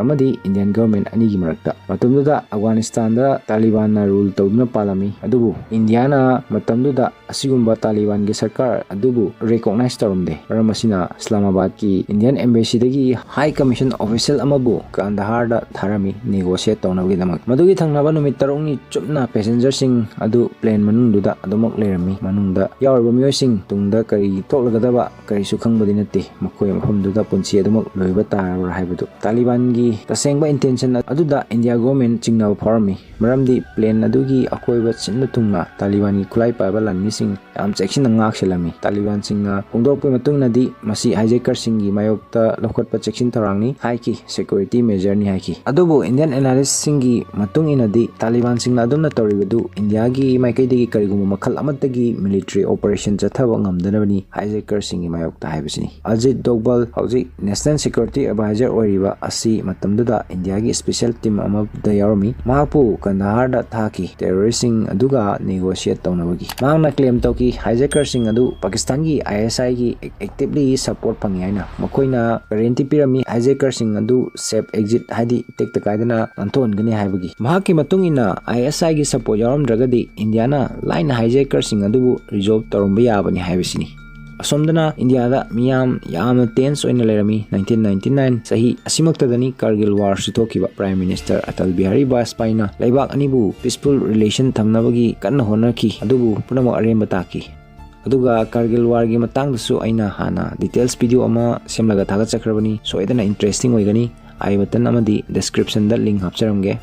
ꯑꯃꯗꯤ Indian government ꯑꯅꯤꯒꯤ ꯃꯔꯛꯇ꯫ ꯃꯇꯝꯗꯨꯗ ꯑꯐꯒꯥꯅꯤꯁꯇꯥꯟꯗ ꯇꯥꯂꯤꯕꯥꯟꯅ rule ꯇꯧꯗꯨꯅ ꯄꯥꯜꯂꯝꯃꯤ, ꯑꯗꯨꯕꯨ ꯏꯟꯗꯤꯌꯥꯅ ꯃꯇꯝꯗꯨꯗ ꯑꯁꯤꯒꯨꯝꯕ ꯇꯥꯂꯤꯕꯥꯟꯒꯤ ꯁꯔꯀꯥꯔ ꯑꯗꯨꯕꯨ recognize ꯇꯧꯔꯝꯗꯦ꯫ ꯃꯔꯝ ꯑꯁꯤꯅ ꯏꯁꯂꯥꯃꯥꯕꯥꯗꯀꯤ Indian embassy ꯗꯒꯤ High Commission official ꯑꯃꯕꯨ ꯀꯥꯟꯗꯍꯥꯔꯗ ꯊꯥꯔꯝꯃꯤ negotiate ꯇꯧꯅꯕꯒꯤꯗꯃꯛ꯫ ꯃꯗꯨꯒꯤ ꯊꯪꯅꯕ ꯅꯨꯃꯤꯠ ꯇꯔꯨꯛꯅꯤ ꯆꯨꯞꯅ passenger ꯁꯤꯡ ꯑꯗꯨ ꯄ꯭ꯂꯦꯟ ꯃꯅꯨꯡꯗꯨꯗ ꯑꯗꯨꯃꯛ ꯂꯩꯔꯝꯃꯤ꯫ ꯃꯅꯨꯡꯗ ꯌꯥꯎꯔꯤꯕ ꯃꯤꯑꯣꯏꯁꯤꯡ ꯇꯨꯡꯗ ꯀꯔꯤ ꯊꯣꯛꯂꯒꯗꯕ ꯀꯔꯤꯁꯨ ꯈꯪꯕꯗꯤ ꯅꯠꯇꯦ꯫ ꯃꯈꯣꯏ ꯃꯐꯝꯗꯨꯗ ꯄꯨꯟꯁꯤ ꯑꯗꯨꯃꯛ ꯂꯣꯏꯕ ꯇꯥꯔꯕ꯭ꯔꯥ ꯍꯥꯏꯕꯗꯨ꯫ ꯇꯥꯂꯤꯕꯥꯟ ꯇꯥꯂꯤꯕꯥꯟꯒꯤ ꯇꯁꯦꯡꯕ intention ꯑꯗꯨꯗ ꯏꯟꯗꯤꯌꯥ government ꯆꯤꯡꯅꯕ ꯐꯥꯎꯔꯝꯃꯤ꯫ ꯃꯔꯝꯗꯤ plane ꯑꯗꯨꯒꯤ ꯑꯀꯣꯏꯕ ꯁꯤꯟꯕ ꯊꯨꯡꯅ ꯇꯥꯂꯤꯕꯥꯟꯒꯤ ꯈꯨꯠꯂꯥꯏ ꯄꯥꯏꯕ ꯂꯥꯟꯃꯤꯁꯤꯡ ꯌꯥꯝ ꯆꯦꯛꯁꯤꯟꯅ ꯉꯥꯛꯁꯦꯜꯂꯝꯃꯤ꯫ ꯇꯥꯂꯤꯕꯥꯟꯁꯤꯡꯅ ꯐꯣꯡꯗꯣꯔꯛꯄꯒꯤ ꯃꯇꯨꯡ ꯏꯟꯅꯗꯤ ꯃꯁꯤ hijackers ꯁꯤꯡꯒꯤ ꯃꯥꯌꯣꯛꯇ ꯂꯧꯈꯠꯄ ꯆꯦꯛꯁꯤꯟ ꯊꯧꯔꯥꯡꯅꯤ ꯍꯥꯏꯈꯤ, security measure ꯅꯤ ꯍꯥꯏꯈꯤ꯫ ꯑꯗꯨꯕꯨ Indian analyst ꯁꯤꯡꯒꯤ ꯃꯇꯨꯡ ꯏꯟꯅꯗꯤ ꯇꯥꯂꯤꯕꯥꯟꯁꯤꯡꯅ ꯑꯗꯨꯝꯅ ꯇꯧꯔꯤꯕꯗꯨ ꯏꯟꯗꯤꯌꯥꯒꯤ ꯃꯥꯏꯀꯩꯗꯒꯤ ꯀꯔꯤꯒꯨꯝꯕ ꯃꯈꯜ ꯑꯃꯠꯇꯒꯤ military operation ꯆꯠꯊꯕ ꯉꯝꯗꯅꯕꯅꯤ hijackers ꯁꯤꯡꯒꯤ ꯃꯥꯌꯣꯛꯇ ꯍꯥꯏꯕꯁꯤꯅꯤ꯫ ꯑꯖꯤꯠ ꯗꯣꯚꯜ, ꯍꯧꯖꯤꯛ National Security Advisor ꯑꯣꯏꯔꯤꯕ ꯑꯁꯤ ꯃꯇꯝꯗꯨꯗ ꯏꯟꯗꯤꯌꯥꯒꯤ special team ꯑꯃꯗ ꯌꯥꯎꯔꯝꯃꯤ꯫ ꯃꯍꯥꯛꯄꯨ ꯀꯟꯗꯍꯥꯔꯗ ꯊꯥꯈꯤ terrorist ꯁꯤꯡ ꯑꯗꯨꯒ negotiate ꯇꯧꯅꯕꯒꯤ꯫ ꯃꯍꯥꯛꯅ claim ꯇꯧꯈꯤ, hijackers ꯁꯤꯡ ꯑꯗꯨ ꯄꯥꯀꯤꯁꯇꯥꯟꯒꯤ I S I ꯒꯤ actively support ꯐꯪꯉꯤ ꯍꯥꯏꯅ꯫ ꯃꯈꯣꯏꯅ guarantee ꯄꯤꯔꯝꯃꯤ, hijackers ꯁꯤꯡ ꯑꯗꯨ safe exit, ꯍꯥꯏꯗꯤ ꯇꯦꯛꯇ ꯀꯥꯏꯗꯅ ꯅꯥꯟꯊꯣꯛꯍꯟꯒꯅꯤ ꯍꯥꯏꯕꯒꯤ꯫ ꯃꯍꯥꯛꯀꯤ ꯃꯇꯨꯡ ꯏꯟꯅ, I S I ꯒꯤ support ꯌꯥꯎꯔꯝꯗ꯭ꯔꯒꯗꯤ ꯏꯟꯗꯤꯌꯥꯅ ꯂꯥꯏꯅ hijackers ꯁꯤꯡ ꯑꯗꯨꯕꯨ resolve ꯇꯧꯔꯝꯕ ꯌꯥꯕꯅꯤ ꯍꯥꯏꯕꯁꯤꯅꯤ꯫ ꯑꯁꯣꯝꯗꯅ ꯏꯟꯗꯤꯌꯥꯗ ꯃꯤꯌꯥꯝ ꯌꯥꯝꯅ tense ꯑꯣꯏꯅ ꯂꯩꯔꯝꯃꯤ꯫ Nineteen ninety nine ꯆꯍꯤ ꯑꯁꯤꯃꯛꯇꯗꯅꯤ Kargil War ꯁꯨ ꯊꯣꯛꯈꯤꯕ꯫ Prime Minister ꯑꯇꯜ ꯕꯤꯍꯥꯔꯤ ꯕꯥꯖꯄꯥꯏꯅ ꯂꯩꯕꯥꯛ ꯑꯅꯤꯕꯨ peaceful relation ꯊꯝꯅꯕꯒꯤ ꯀꯟꯅ ꯍꯣꯠꯅꯈꯤ, ꯑꯗꯨꯕꯨ ꯄꯨꯝꯅꯃꯛ ꯑꯔꯦꯝꯕ ꯇꯥꯈꯤ꯫ ꯑꯗꯨꯒ Kargil War ꯒꯤ ꯃꯇꯥꯡꯗꯁꯨ ꯑꯩꯅ ꯍꯥꯟꯅ details video ꯑꯃ ꯁꯦꯝꯂꯒ ꯊꯥꯒꯠꯆꯈ꯭ꯔꯕꯅꯤ, ꯁꯣꯏꯗꯅ interesting ꯑꯣꯏꯒꯅꯤ꯫ I button ꯑꯃꯗꯤ description ꯗ link ꯍꯥꯞꯆꯔꯝꯒꯦ꯫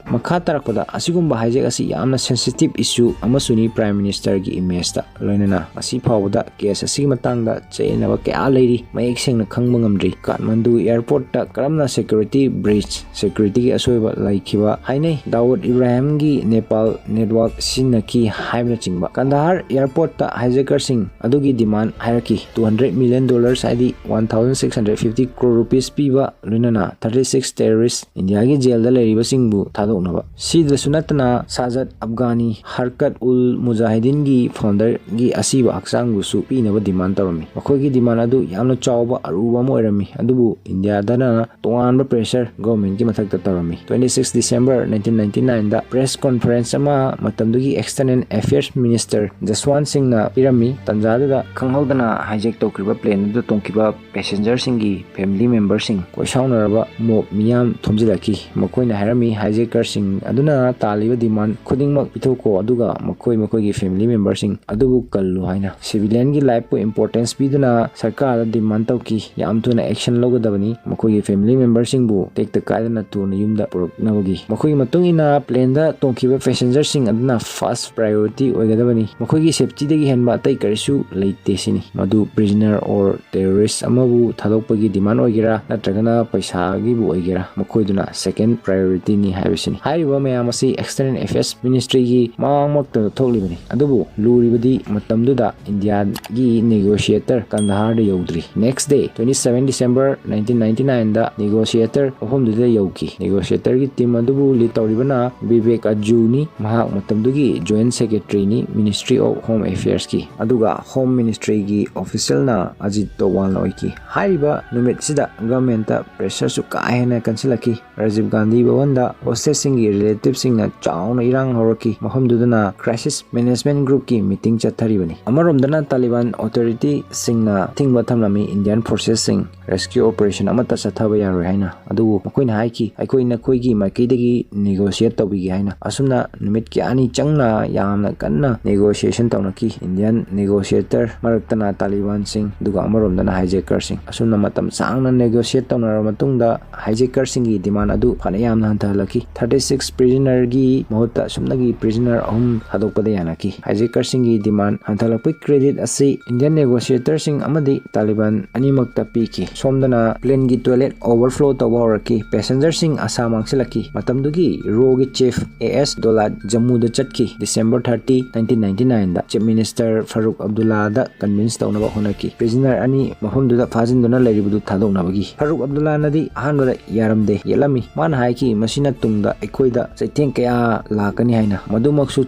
ꯃꯈꯥ ꯇꯥꯔꯛꯄꯗ, ꯑꯁꯤꯒꯨꯝꯕ hijack ꯑꯁꯤ ꯌꯥꯝꯅ sensitive issue ꯑꯃꯁꯨꯅꯤ Prime Minister ꯒꯤ image ꯇ꯫ ꯂꯣꯏꯅꯅ ꯉꯁꯤ ꯐꯥꯎꯕꯗ case ꯑꯁꯤꯒꯤ ꯃꯇꯥꯡꯗ ꯆꯌꯦꯠꯅꯕ ꯀꯌꯥ ꯂꯩꯔꯤ, ꯃꯌꯦꯛ ꯁꯦꯡꯅ ꯈꯪꯕ ꯉꯝꯗ꯭ꯔꯤ꯫ Kathmandu airport ꯇ ꯀꯔꯝꯅ security breach, security ꯒꯤ ꯑꯁꯣꯏꯕ ꯂꯩꯈꯤꯕ ꯍꯥꯏꯅꯩ, ꯗꯥꯎꯗ ꯏꯕ꯭ꯔꯥꯍꯤꯝꯒꯤ Nepal network ꯁꯤꯖꯤꯟꯅꯈꯤ ꯍꯥꯏꯕꯅꯆꯤꯡꯕ꯫ ꯀꯟꯗꯍꯥꯔ airport ꯇ hijackers ꯁꯤꯡ ꯑꯗꯨꯒꯤ demand ꯍꯥꯏꯔꯛꯈꯤ, two hundred million dollars, ꯍꯥꯏꯗꯤ one thousand six hundred fifty crore rupees ꯄꯤꯕ, ꯂꯣꯏꯅꯅ thirty six terrorist ꯏꯟꯗꯤꯌꯥꯒꯤ jail ꯗ ꯂꯩꯔꯤꯕꯁꯤꯡꯕꯨ ꯊꯥꯗꯣꯛꯅꯕ꯫ ꯁꯤꯗꯁꯨ ꯅꯠꯇꯅ, ꯁꯥꯖꯗ ꯑꯐꯒꯥꯅꯤ, Harkat ul Mujahideen ꯒꯤ founder ꯒꯤ ꯑꯁꯤꯕ ꯍꯛꯆꯥꯡꯕꯨꯁꯨ ꯄꯤꯅꯕ demand ꯇꯧꯔꯝꯃꯤ꯫ ꯃꯈꯣꯏꯒꯤ demand ꯑꯗꯨ ꯌꯥꯝꯅ ꯆꯥꯎꯕ, ꯑꯔꯨꯕ ꯑꯃ ꯑꯣꯏꯔꯝꯃꯤ, ꯑꯗꯨꯕꯨ ꯏꯟꯗꯤꯌꯥꯗꯅ ꯇꯣꯉꯥꯟꯕ pressure government ꯀꯤ ꯃꯊꯛꯇ ꯇꯧꯔꯝꯃꯤ꯫ Twenty six December nineteen ninety nine ꯗ press conference ꯑꯃ ꯃꯇꯝꯗꯨꯒꯤ External Affairs Minister ꯖꯁꯋꯥꯟ ꯁꯤꯡꯅ ꯄꯤꯔꯝꯃꯤ꯫ ꯇꯟꯖꯥꯗꯨꯗ ꯈꯪꯍꯧꯗꯅ hijack ꯇꯧꯈ꯭ꯔꯤꯕ plane ꯑꯗꯨꯗ ꯇꯣꯡꯈꯤꯕ passenger ꯁꯤꯡꯒꯤ family member ꯁꯤꯡ ꯀꯣꯏꯁꯥꯎꯅꯔꯕ mob ꯃꯤꯌꯥꯝ ꯊꯣꯝꯖꯤꯜꯂꯛꯈꯤ꯫ ꯃꯈꯣꯏꯅ ꯍꯥꯏꯔꯝꯃꯤ, hijacker ꯁꯤꯡ ꯑꯗꯨꯅ ꯇꯥꯜꯂꯤꯕ demand ꯈꯨꯗꯤꯡꯃꯛ ꯄꯤꯊꯣꯛꯈꯣ, ꯑꯗꯨꯒ ꯃꯈꯣꯏ ꯃꯈꯣꯏꯒꯤ family member ꯁꯤꯡ ꯑꯗꯨꯕꯨ ꯀꯜꯂꯨ ꯍꯥꯏꯅ civilian ꯒꯤ life ꯄꯨ importance ꯄꯤꯗꯨꯅ ꯁꯔꯀꯥꯔꯗ demand ꯇꯧꯈꯤ꯫ ꯌꯥꯝ ꯊꯨꯅ action ꯂꯧꯒꯗꯕꯅꯤ꯫ ꯃꯈꯣꯏꯒꯤ family member ꯁꯤꯡꯕꯨ ꯇꯦꯛꯇ ꯀꯥꯏꯗꯅ ꯊꯨꯅ ꯌꯨꯝꯗ ꯄꯨꯔꯛꯅꯕꯒꯤ꯫ ꯃꯈꯣꯏꯒꯤ ꯃꯇꯨꯡ ꯏꯟꯅ plane ꯗ ꯇꯣꯡꯈꯤꯕ passenger ꯁꯤꯡ ꯑꯗꯨꯅ first priority ꯑꯣꯏꯒꯗꯕꯅꯤ꯫ ꯃꯈꯣꯏꯒꯤ safety ꯗꯒꯤ ꯍꯦꯟꯕ ꯑꯇꯩ ꯀꯔꯤꯁꯨ ꯂꯩꯇꯦ ꯁꯤꯅꯤ꯫ ꯃꯗꯨ prisoner or terrorist ꯑꯃꯕꯨ ꯊꯥꯗꯣꯛꯄꯒꯤ demand ꯑꯣꯏꯒꯦꯔꯥ ꯅꯠꯇ꯭ꯔꯒꯅ ꯄꯩꯁꯥꯒꯤꯕꯨ ꯑꯣꯏꯒꯦꯔꯥ, ꯃꯈꯣꯏꯗꯨꯅ second priority ꯅꯤ ꯍꯥꯏꯕꯁꯤꯅꯤ꯫ ꯍꯥꯏꯔꯤꯕ ꯃꯌꯥꯝ ꯑꯁꯤ External Affairs Ministry ꯒꯤ ꯃꯃꯥꯡꯃꯛꯇ ꯊꯣꯛꯂꯤꯕꯅꯤ꯫ ꯑꯗꯨꯕꯨ ꯂꯨꯔꯤꯕꯗꯤ ꯃꯇꯝꯗꯨꯗ ꯏꯟꯗꯤꯌꯥꯒꯤ negotiator ꯀꯟꯗꯍꯥꯔꯗ ꯌꯧꯗ꯭ꯔꯤ꯫ Next day, twenty seven December nineteen ninety nine ꯗ negotiator ꯃꯐꯝꯗꯨꯗ ꯌꯧꯈꯤ꯫ Negotiator ꯒꯤ team ꯑꯗꯨꯕꯨ lead ꯇꯧꯔꯤꯕꯅ ꯕꯤꯕꯦꯛ ꯑꯖꯨꯅꯤ꯫ ꯃꯍꯥꯛ ꯃꯇꯝꯗꯨꯒꯤ Joint Secretary ꯅꯤ, Ministry of Home Affairs ꯀꯤ꯫ ꯑꯗꯨꯒ Home Ministry ꯒꯤ official ꯅ ꯑꯖꯤꯠ ꯗꯣꯋꯥꯜꯅ ꯑꯣꯏꯈꯤ꯫ ꯍꯥꯏꯔꯤꯕ ꯅꯨꯃꯤꯠꯁꯤꯗ government ꯇ pressure ꯁꯨ ꯀꯥ ꯍꯦꯟꯅ ꯀꯟꯁꯤꯜꯂꯛꯈꯤ꯫ ꯔꯥꯖꯤꯕ ꯒꯥꯟꯙꯤ ꯚꯋꯟꯗ hostage ꯁꯤꯡꯒꯤ relative ꯁꯤꯡꯅ ꯆꯥꯎꯅ ꯏꯔꯥꯡ ꯍꯧꯔꯛꯈꯤ꯫ ꯃꯐꯝꯗꯨꯗꯅ Crisis Management Group ꯀꯤ meeting ꯆꯠꯊꯔꯤꯕꯅꯤ꯫ ꯑꯃꯔꯣꯝꯗꯅ ꯇꯥꯂꯤꯕꯥꯟ authority ꯁꯤꯡꯅ ꯑꯊꯤꯡꯕ ꯊꯝꯂꯝꯃꯤ Indian forces ꯁꯤꯡ rescue operation ꯑꯃꯠꯇ ꯆꯠꯊꯕ ꯌꯥꯔꯣꯏ ꯍꯥꯏꯅ꯫ ꯑꯗꯨꯕꯨ ꯃꯈꯣꯏꯅ ꯍꯥꯏꯈꯤ, "ꯑꯩꯈꯣꯏ ꯅꯈꯣꯏꯒꯤ ꯃꯥꯏꯀꯩꯗꯒꯤ negotiate ꯇꯧꯕꯤꯒꯦ" ꯍꯥꯏꯅ꯫ ꯑꯁꯨꯝꯅ ꯅꯨꯃꯤꯠ ꯀꯌꯥꯅꯤ ꯆꯪꯅ ꯌꯥꯝꯅ ꯀꯟꯅ negotiation ꯇꯧꯅꯈꯤ꯫ Indian negotiator ꯃꯔꯛꯇꯅ ꯇꯥꯂꯤꯕꯥꯟꯁꯤꯡ, ꯑꯗꯨꯒ ꯑꯃꯔꯣꯝꯗꯅ hijacker ꯁꯤꯡ꯫ ꯑꯁꯨꯝꯅ ꯃꯇꯝ ꯁꯥꯡꯅ negotiate ꯇꯧꯅꯔꯕ ꯃꯇꯨꯡꯗ hijacker ꯁꯤꯡꯒꯤ demand ꯑꯗꯨ ꯐꯅ ꯌꯥꯝꯅ ꯍꯟꯊꯍꯜꯂꯛꯈꯤ꯫ Thirty six prisoner ꯒꯤ ꯃꯍꯨꯠꯇ ꯁꯨꯞꯅꯒꯤ prisoner ꯑꯍꯨꯝ ꯊꯥꯗꯣꯛꯄꯗ ꯌꯥꯅꯈꯤ꯫ Hijacker ꯁꯤꯡꯒꯤ demand ꯍꯟꯊꯍꯜꯂꯛꯄꯒꯤ credit ꯑꯁꯤ Indian negotiator ꯁꯤꯡ ꯑꯃꯗꯤ ꯇꯥꯂꯤꯕꯥꯟ ꯑꯅꯤꯃꯛꯇ ꯄꯤꯈꯤ꯫ ꯁꯣꯝꯗꯅ plane ꯒꯤ toilet overflow ꯇꯧꯕ ꯍꯧꯔꯛꯈꯤ꯫ Passenger ꯁꯤꯡ ꯑꯁꯥ ꯃꯥꯡꯁꯤꯜꯂꯛꯈꯤ꯫ ꯃꯇꯝꯗꯨꯒꯤ RAW ꯒꯤ chief A S ꯗꯣꯂꯥꯠ ꯖꯝꯃꯨꯗ ꯆꯠꯈꯤ꯫ December thirty, nineteen ninety nine ꯗ Chief Minister ꯐꯔꯨꯛ ꯑꯕꯗꯨꯜꯂꯥꯗ convince ꯇꯧꯅꯕ ꯍꯣꯠꯅꯈꯤ꯫ Prisoner ꯑꯅꯤ ꯃꯐꯝꯗꯨꯗ ꯐꯥꯖꯤꯟꯗꯨꯅ ꯂꯩꯔꯤꯕꯗꯨ ꯊꯥꯗꯣꯛꯅꯕꯒꯤ꯫ ꯐꯔꯨꯛ ꯑꯕꯗꯨꯜꯂꯥꯅꯗꯤ ꯑꯍꯥꯟꯕꯗ ꯌꯥꯔꯝꯗꯦ, ꯌꯦꯠꯂꯝꯃꯤ꯫ ꯃꯥꯅ ꯍꯥꯏꯈꯤ, "ꯃꯁꯤꯅ ꯇꯨꯡꯗ ꯑꯩꯈꯣꯏꯗ ꯆꯩꯊꯦꯡ ꯀꯌꯥ ꯂꯥꯛꯀꯅꯤ" ꯍꯥꯏꯅ꯫ ꯃꯗꯨꯃꯛꯁꯨ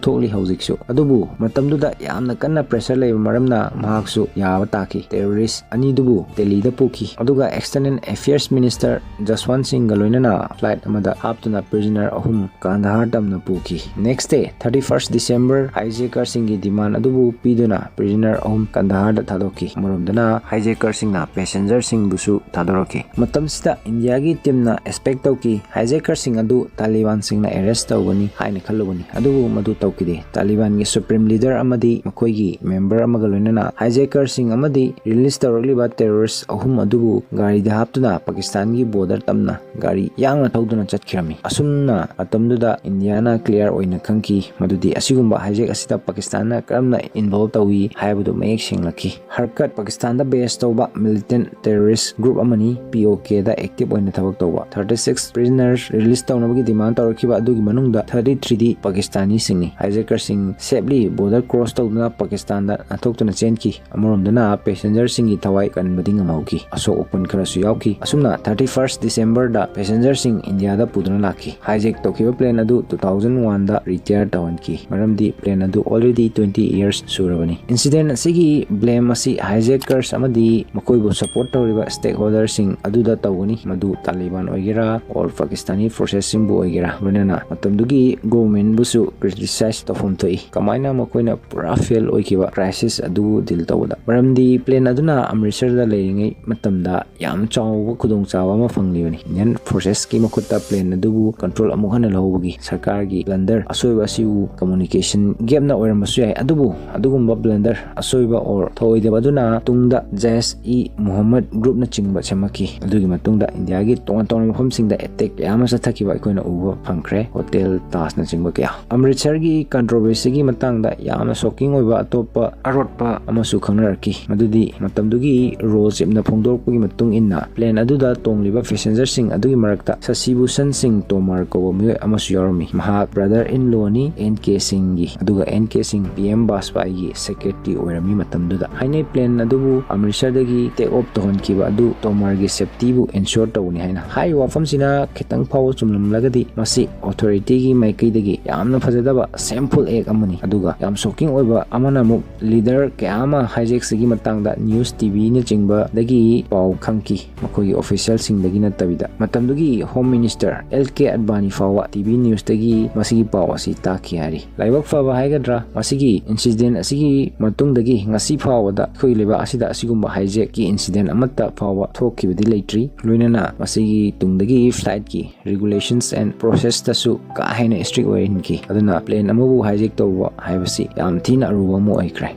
ꯊꯣꯛꯂꯤ ꯍꯧꯖꯤꯛꯁꯨ꯫ ꯑꯗꯨꯕꯨ ꯃꯇꯝꯗꯨꯗ ꯌꯥꯝꯅ ꯀꯟꯅ pressure ꯂꯩꯕ ꯃꯔꯝꯅ ꯃꯍꯥꯛꯁꯨ ꯌꯥꯕ ꯇꯥꯈꯤ꯫ Terrorist ꯑꯅꯤꯗꯨꯕꯨ ꯗꯦꯜꯂꯤꯗ ꯄꯨꯈꯤ꯫ ꯑꯗꯨꯒ External Affairs Minister ꯖꯁꯋꯟꯠ ꯁꯤꯡꯒ ꯂꯣꯏꯅꯅ flight ꯑꯃꯗ ꯍꯥꯞꯇꯨꯅ prisoner ꯑꯍꯨꯝ ꯀꯥꯟꯗꯍꯥꯔ ꯇꯝꯅ ꯄꯨꯈꯤ꯫ Next day, thirty first December, hijacker ꯁꯤꯡꯒꯤ demand ꯑꯗꯨꯕꯨ ꯄꯤꯗꯨꯅ prisoner ꯑꯍꯨꯝ ꯀꯟꯗꯍꯥꯔꯗ ꯊꯥꯗꯣꯛꯈꯤ꯫ ꯑꯃꯔꯣꯝꯗꯅ hijacker ꯁꯤꯡꯅ passenger ꯁꯤꯡꯕꯨꯁꯨ ꯊꯥꯗꯣꯔꯛꯈꯤ꯫ ꯃꯇꯝꯁꯤꯗ ꯏꯟꯗꯤꯌꯥꯒꯤ team ꯅ expect ꯇꯧꯈꯤ, hijacker ꯁꯤꯡ ꯑꯗꯨ ꯇꯥꯂꯤꯕꯥꯟ ꯇꯥꯂꯤꯕꯥꯟꯁꯤꯡꯅ ꯑꯦꯔꯦꯁ ꯇꯧꯒꯅꯤ ꯍꯥꯏꯅ ꯈꯜꯂꯨꯕꯅꯤ, ꯑꯗꯨꯕꯨ ꯃꯗꯨ ꯇꯧꯈꯤꯗꯦ꯫ ꯇꯥꯂꯤꯕꯥꯟꯒꯤ ꯁꯨꯄ꯭ꯔꯤꯝ ꯂꯤꯗꯔ ꯑꯃꯗꯤ ꯃꯈꯣꯏꯒꯤ ꯃꯦꯝꯕꯔ ꯑꯃꯒ ꯂꯣꯏꯅꯅ ꯍꯥꯏꯖꯦꯀꯔꯁꯤꯡ ꯑꯃꯗꯤ ꯔꯤꯂꯤꯁ ꯇꯧꯔꯛꯂꯤꯕ ꯇꯦꯔꯣꯔꯤꯁ ꯑꯍꯨꯝ ꯑꯗꯨꯕꯨ ꯒꯥꯔꯤꯗ ꯍꯥꯞꯇꯨꯅ ꯄꯥꯀꯤꯁꯇꯥꯟꯒꯤ ꯕꯣꯔꯗꯔ ꯇꯝꯅ ꯒꯥꯔꯤ ꯌꯥꯡꯅ ꯊꯧꯗꯨꯅ ꯆꯠꯈꯤꯔꯝꯃꯤ꯫ ꯑꯁꯨꯝꯅ ꯃꯇꯝꯗꯨꯗ ꯏꯟꯗꯤꯌꯥꯅ ꯀ꯭ꯂꯤꯌꯥꯔ ꯑꯣꯏꯅ ꯈꯪꯈꯤ ꯃꯗꯨꯗꯤ ꯑꯁꯤꯒꯨꯝꯕ ꯍꯥꯏꯖꯦꯛ ꯑꯁꯤꯗ ꯄꯥꯀꯤꯁꯇꯥꯟꯅ ꯀꯔꯝꯅ ꯏꯟꯚꯣꯜꯕ ꯇꯧꯏ ꯍꯥꯏꯕꯗꯨ ꯃꯌꯦꯛ ꯁꯦꯡꯂꯛꯈꯤ꯫ ꯍꯔꯀꯠ ꯄꯥꯀꯤꯁꯇꯥꯟꯗ ꯕꯦꯁ ꯇꯧꯕ ꯃꯤꯂꯤꯇꯦꯟ ꯇꯦꯔꯣꯔꯤꯁ ꯒ꯭ꯔꯨꯞ ꯑꯃꯅꯤ, ꯄꯤ ꯑꯣ ꯀꯦꯗ ꯑꯦꯛꯇꯤꯚ ꯑꯣꯏꯅ ꯊꯕꯛ ꯇꯧꯕ꯫ ꯊꯥꯔꯇꯤ ꯁꯤꯛꯁ ꯄ꯭ꯔꯤꯖꯅꯔꯁ ꯔꯤꯂꯤꯁ ꯇꯧꯅꯕꯒꯤ ꯗꯤꯃꯥꯟ ꯇꯧꯔꯛꯈꯤꯕ ꯑꯗꯨꯒꯤ ꯃꯅꯨꯡꯗ ꯊꯥꯔꯇꯤ ꯊ꯭ꯔꯤꯗꯤ ꯄꯥꯀꯤꯁꯇꯥꯅꯤꯁꯤꯡꯅꯤ꯫ ꯍꯥꯏꯖꯦꯀꯔꯁꯤꯡ ꯁꯦꯐꯂꯤ ꯕꯣꯔꯗꯔ ꯀ꯭ꯔꯣꯁ ꯇꯧꯗꯨꯅ ꯄꯥꯀꯤꯁꯇꯥꯟꯗ ꯅꯥꯟꯊꯣꯛꯇꯨꯅ ꯆꯦꯟꯈꯤ꯫ ꯑꯃꯔꯣꯝꯗꯅ ꯄꯦꯁꯦꯟꯖꯔꯁꯤꯡꯒꯤ ꯊꯋꯥꯏ ꯀꯟꯕꯗꯤ ꯉꯝꯍꯧꯈꯤ꯫ ꯑꯁꯣꯛ ꯑꯄꯟ ꯈꯔꯁꯨ ꯌꯥꯎꯈꯤ꯫ ꯑꯁꯨꯝꯅ ꯊꯥꯔꯇꯤ ꯐꯥꯔꯁ ꯗꯤꯁꯦꯝꯕꯔꯗ ꯄꯦꯁꯦꯟꯖꯔꯁꯤꯡ ꯏꯟꯗꯤꯌꯥꯗ ꯄꯨꯗꯨꯅ ꯂꯥꯛꯈꯤ꯫ ꯍꯥꯏꯖꯦꯛ ꯇꯧꯈꯤꯕ ꯄ꯭ꯂꯦꯟ ꯑꯗꯨ ꯇꯨ ꯊꯥꯎꯖꯟ ꯋꯥꯟꯗ ꯔꯤꯇꯤꯌꯔ ꯇꯧꯍꯟꯈꯤ, ꯃꯔꯝꯗꯤ ꯄ꯭ꯂꯦꯟ ꯑꯗꯨ ꯑꯣꯜꯔꯦꯗꯤ ꯇ꯭ꯋꯦꯟꯇꯤ ꯏꯌꯔꯁ ꯁꯨꯔꯕꯅꯤ꯫ ꯏꯟꯁꯤꯗꯦꯟ ꯑꯁꯤꯒꯤ ꯕ꯭ꯂꯦꯝ ꯑꯁꯤ ꯍꯥꯏꯖꯦꯀꯔꯁ ꯑꯃꯗꯤ ꯃꯈꯣꯏꯕꯨ ꯁꯄꯣꯔꯠ ꯇꯧꯔꯤꯕ ꯁ꯭ꯇꯦꯛ ꯍꯣꯜꯗꯔꯁꯤꯡ ꯑꯗꯨꯗ ꯇꯧꯒꯅꯤ, ꯃꯗꯨ ꯇꯥꯂꯤꯕꯥꯟ ꯑꯣꯏꯒꯦꯔꯥ ꯑꯣꯔ ꯄꯥꯀꯤꯁꯇꯥꯅꯤ ꯐꯣꯔꯁꯦꯁꯁꯤꯡꯕꯨ ꯑꯣꯏꯒꯦꯔꯥ, ꯂꯣꯏꯅꯅ ꯃꯇꯝꯗꯨꯒꯤ ꯒꯣꯚꯔꯟꯃꯦꯟꯕꯨꯁꯨ ꯀ꯭ꯔꯤꯇꯤꯁꯥꯏꯖ ꯇꯧꯐꯝ ꯊꯣꯛꯏ꯫ ꯀꯃꯥꯏꯅ ꯃꯈꯣꯏꯅ ꯄꯨꯔꯥ ꯐꯦꯜ ꯑꯣꯏꯈꯤꯕ ꯀ꯭ꯔꯥꯏꯁꯤꯁ ꯑꯗꯨꯕꯨ ꯗꯤꯜ ꯇꯧꯕꯗ? ꯃꯔꯝꯗꯤ ꯄ꯭ꯂꯦꯟ ꯑꯗꯨꯅ ꯑꯃ꯭ꯔꯤꯠꯁꯔꯗ ꯂꯩꯔꯤꯉꯩ ꯃꯇꯝꯗ ꯌꯥꯝ ꯆꯥꯎꯕ ꯈꯨꯗꯣꯡꯆꯥꯕ ꯑꯃ ꯐꯪꯂꯤꯕꯅꯤ꯫ ꯏꯟꯗꯤꯌꯟ ꯐꯣꯔꯁꯦꯁꯀꯤ ꯃꯈꯨꯠꯇ ꯄ꯭ꯂꯦꯟ ꯑꯗꯨꯕꯨ ꯀꯟꯇ꯭ꯔꯣꯜ ꯑꯃꯨꯛ ꯍꯟꯅ ꯂꯧꯍꯧꯕꯒꯤ ꯁꯔꯀꯥꯔꯒꯤ ꯕ꯭ꯂꯟꯗꯔ ꯑꯁꯣꯏꯕ ꯑꯁꯤꯕꯨ ꯀꯝꯃꯨꯅꯤꯀꯦꯁꯟ ꯒꯦꯞꯅ ꯑꯣꯏꯔꯝꯕꯁꯨ ꯌꯥꯏ, ꯑꯗꯨꯕꯨ ꯑꯗꯨꯒꯨꯝꯕ ꯕ꯭ꯂꯟꯗꯔ ꯑꯁꯣꯏꯕ ꯑꯣꯔ ꯊꯧꯑꯣꯏꯗꯕ ꯑꯗꯨꯅ ꯇꯨꯡꯗ ꯖꯩꯁ ꯏ ꯃꯨꯍꯝꯃꯗ ꯒ꯭ꯔꯨꯞꯅꯆꯤꯡꯕ ꯁꯦꯝꯃꯛꯈꯤ꯫ ꯑꯗꯨꯒꯤ ꯃꯇꯨꯡꯗ ꯏꯟꯗꯤꯌꯥꯒꯤ ꯇꯣꯉꯥꯟ ꯇꯣꯉꯥꯟꯕ ꯃꯐꯝꯁꯤꯡꯗ ꯑꯦꯇꯦꯛ ꯀꯌꯥ ꯑꯃ ꯆꯠꯊꯈꯤꯕ ꯑꯩꯈꯣꯏꯅ ꯎꯕ ꯐꯪꯈ꯭ꯔꯦ, ꯍꯣꯇꯦꯜ ꯇꯥꯖꯅꯆꯤꯡꯕ ꯀꯌꯥ꯫ ꯑꯃ꯭ꯔꯤꯠꯁꯔꯒꯤ ꯀꯟꯇ꯭ꯔꯣꯚꯔꯁꯤꯒꯤ ꯃꯇꯥꯡꯗ ꯌꯥꯝꯅ ꯁꯣꯛꯀꯤꯡ ꯑꯣꯏꯕ ꯑꯇꯣꯞꯄ ꯑꯔꯣꯠꯄ ꯑꯃꯁꯨ ꯈꯪꯅꯔꯛꯈꯤ, ꯃꯗꯨꯗꯤ ꯃꯇꯝꯗꯨꯒꯤ ꯔꯣ ꯆꯤꯞꯅ ꯐꯣꯡꯗꯣꯔꯛꯄꯒꯤ ꯃꯇꯨꯡ ꯏꯟꯅ ꯄ꯭ꯂꯦꯟ ꯑꯗꯨꯗ ꯇꯣꯡꯂꯤꯕ ꯄꯦꯁꯦꯟꯖꯔꯁꯤꯡ ꯑꯗꯨꯒꯤ ꯃꯔꯛꯇ ꯁꯁꯤꯚꯨꯁꯟ ꯁꯤꯡ ꯇꯣꯃꯥꯔ ꯀꯧꯕ ꯃꯤꯑꯣꯏ ꯑꯃꯁꯨ ꯌꯥꯎꯔꯝꯃꯤ꯫ ꯃꯍꯥꯛ ꯕ꯭ꯔꯗꯔ ꯏꯟ ꯂꯣꯅꯤ ꯑꯦꯟ ꯀꯦ ꯁꯤꯡꯒꯤ, ꯑꯗꯨꯒ ꯑꯦꯟ ꯀꯦ ꯁꯤꯡ ꯄꯤ ꯑꯦꯝ ꯕꯥꯖꯄꯥꯏꯒꯤ ꯁꯦꯀ꯭ꯔꯦꯇꯔꯤ ꯑꯣꯏꯔꯝꯃꯤ ꯃꯇꯝꯗꯨꯗ꯫ ꯍꯥꯏꯅꯩ ꯄ꯭ꯂꯦꯟ ꯑꯗꯨꯕꯨ ꯑꯃ꯭ꯔꯤꯠꯁꯔꯗꯒꯤ ꯇꯦꯛ ꯑꯣꯐ ꯇꯧꯍꯟꯈꯤꯕ ꯑꯗꯨ ꯇꯣꯃꯥꯔꯒꯤ ꯁꯦꯐꯇꯤꯕꯨ ꯏꯟꯁ꯭ꯌꯣꯔ ꯇꯧꯕꯅꯤ ꯍꯥꯏꯅ꯫ ꯍꯥꯏꯔꯤꯕ ꯋꯥꯐꯝꯁꯤꯅ ꯈꯤꯇꯪ ꯐꯥꯎꯕ ꯆꯨꯝꯂꯝꯂꯒꯗꯤ ꯃꯁꯤ ꯑꯣꯊꯣꯔꯤꯇꯤꯒꯤ ꯃꯥꯏꯀꯩꯗꯒꯤ ꯌꯥꯝꯅ ꯐꯖꯗꯕ ꯁꯦꯝꯐꯨꯜ ꯑꯦꯛ ꯑꯃꯅꯤ꯫ ꯑꯗꯨꯒ ꯌꯥꯝ ꯁꯣꯛꯀꯤꯡ ꯑꯣꯏꯕ ꯑꯃꯅ ꯑꯃꯨꯛ ꯂꯤꯗꯔ ꯀꯌꯥ ꯑꯃ ꯍꯥꯏꯖꯦꯛꯁꯤꯒꯤ ꯃꯇꯥꯡꯗ ꯅ꯭ꯌꯨꯁ, ꯇꯤ ꯚꯤꯅꯆꯤꯡꯕꯗꯒꯤ ꯄꯥꯎ ꯈꯪꯈꯤ, ꯃꯈꯣꯏꯒꯤ ꯑꯣꯐꯤꯁꯤꯌꯦꯜꯁꯤꯡꯗꯒꯤ ꯅꯠꯇꯕꯤꯗ꯫ ꯃꯇꯝꯗꯨꯒꯤ ꯍꯣꯝ ꯃꯤꯅꯤꯁꯇꯔ ꯑꯦꯜ ꯀꯦ ꯑꯗꯕꯥꯅꯤ ꯐꯥꯎꯕ ꯇꯤ ꯚꯤ ꯅ꯭ꯌꯨꯁꯇꯒꯤ ꯃꯁꯤꯒꯤ ꯄꯥꯎ ꯑꯁꯤ ꯇꯥꯈꯤ ꯍꯥꯏꯔꯤ꯫ ꯂꯥꯏꯕꯛ ꯐꯕ ꯍꯥꯏꯒꯗ꯭ꯔꯥ, ꯃꯁꯤꯒꯤ ꯏꯟꯁꯤꯗꯦꯟ ꯑꯁꯤꯒꯤ ꯃꯇꯨꯡꯗꯒꯤ ꯉꯁꯤ ꯐꯥꯎꯕꯗ ꯑꯩꯈꯣꯏ ꯂꯩꯕꯥꯛ ꯑꯁꯤꯗ ꯑꯁꯤꯒꯨꯝꯕ ꯍꯥꯏꯖꯦꯛꯀꯤ ꯏꯟꯁꯤꯗꯦꯟ ꯑꯃꯠꯇ ꯐꯥꯎꯕ ꯊꯣꯛꯈꯤꯕꯗꯤ ꯂꯩꯇ꯭ꯔꯤ꯫ ꯂꯣꯏꯅꯅ ꯃꯁꯤꯒꯤ ꯇꯨꯡꯗꯒꯤ ꯐ꯭ꯂꯥꯏꯠꯀꯤ regulations and ꯄ꯭ꯔꯣꯁꯦꯁꯇꯁꯨ ꯀꯥ ꯍꯦꯟꯅ ꯏꯁꯇ꯭ꯔꯤꯛ ꯑꯣꯏꯍꯟꯈꯤ꯫ ꯑꯗꯨꯅ ꯄ꯭ꯂꯦꯟ ꯑꯃꯕꯨ ꯍꯥꯏꯖꯦꯛ ꯇꯧꯕ ꯍꯥꯏꯕꯁꯤ ꯌꯥꯝ ꯊꯤꯅ ꯑꯔꯨꯕ ꯑꯃ ꯑꯣꯏꯈ꯭ꯔꯦ꯫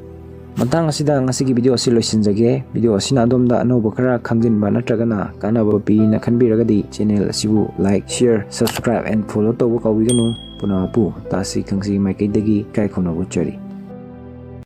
ꯃꯇꯥꯡ ꯑꯁꯤꯗ ꯉꯁꯤꯒꯤ ꯚꯤꯗꯤꯑꯣ ꯑꯁꯤ ꯂꯣꯏꯁꯤꯟꯖꯒꯦ꯫ ꯚꯤꯗꯤꯑꯣ ꯑꯁꯤꯅ ꯑꯗꯣꯝꯗ ꯑꯅꯧꯕ ꯈꯔ ꯈꯪꯖꯤꯟꯕ ꯅꯠꯇ꯭ꯔꯒꯅ ꯀꯥꯟꯅꯕ ꯄꯤꯅ ꯈꯟꯕꯤꯔꯒꯗꯤ ꯆꯦꯅꯦꯜ ꯑꯁꯤꯕꯨ like, share, subscribe and follow ꯇꯧꯕ ꯀꯥꯎꯕꯤꯒꯅꯨ꯫ ꯄꯨꯝꯅꯃꯛꯄꯨ ꯇꯥꯁꯤ ꯈꯪꯁꯤ ꯃꯥꯏꯀꯩꯗꯒꯤ ꯏꯀꯥꯏ ꯈꯨꯝꯅꯕ ꯎꯠꯆꯔꯤ꯫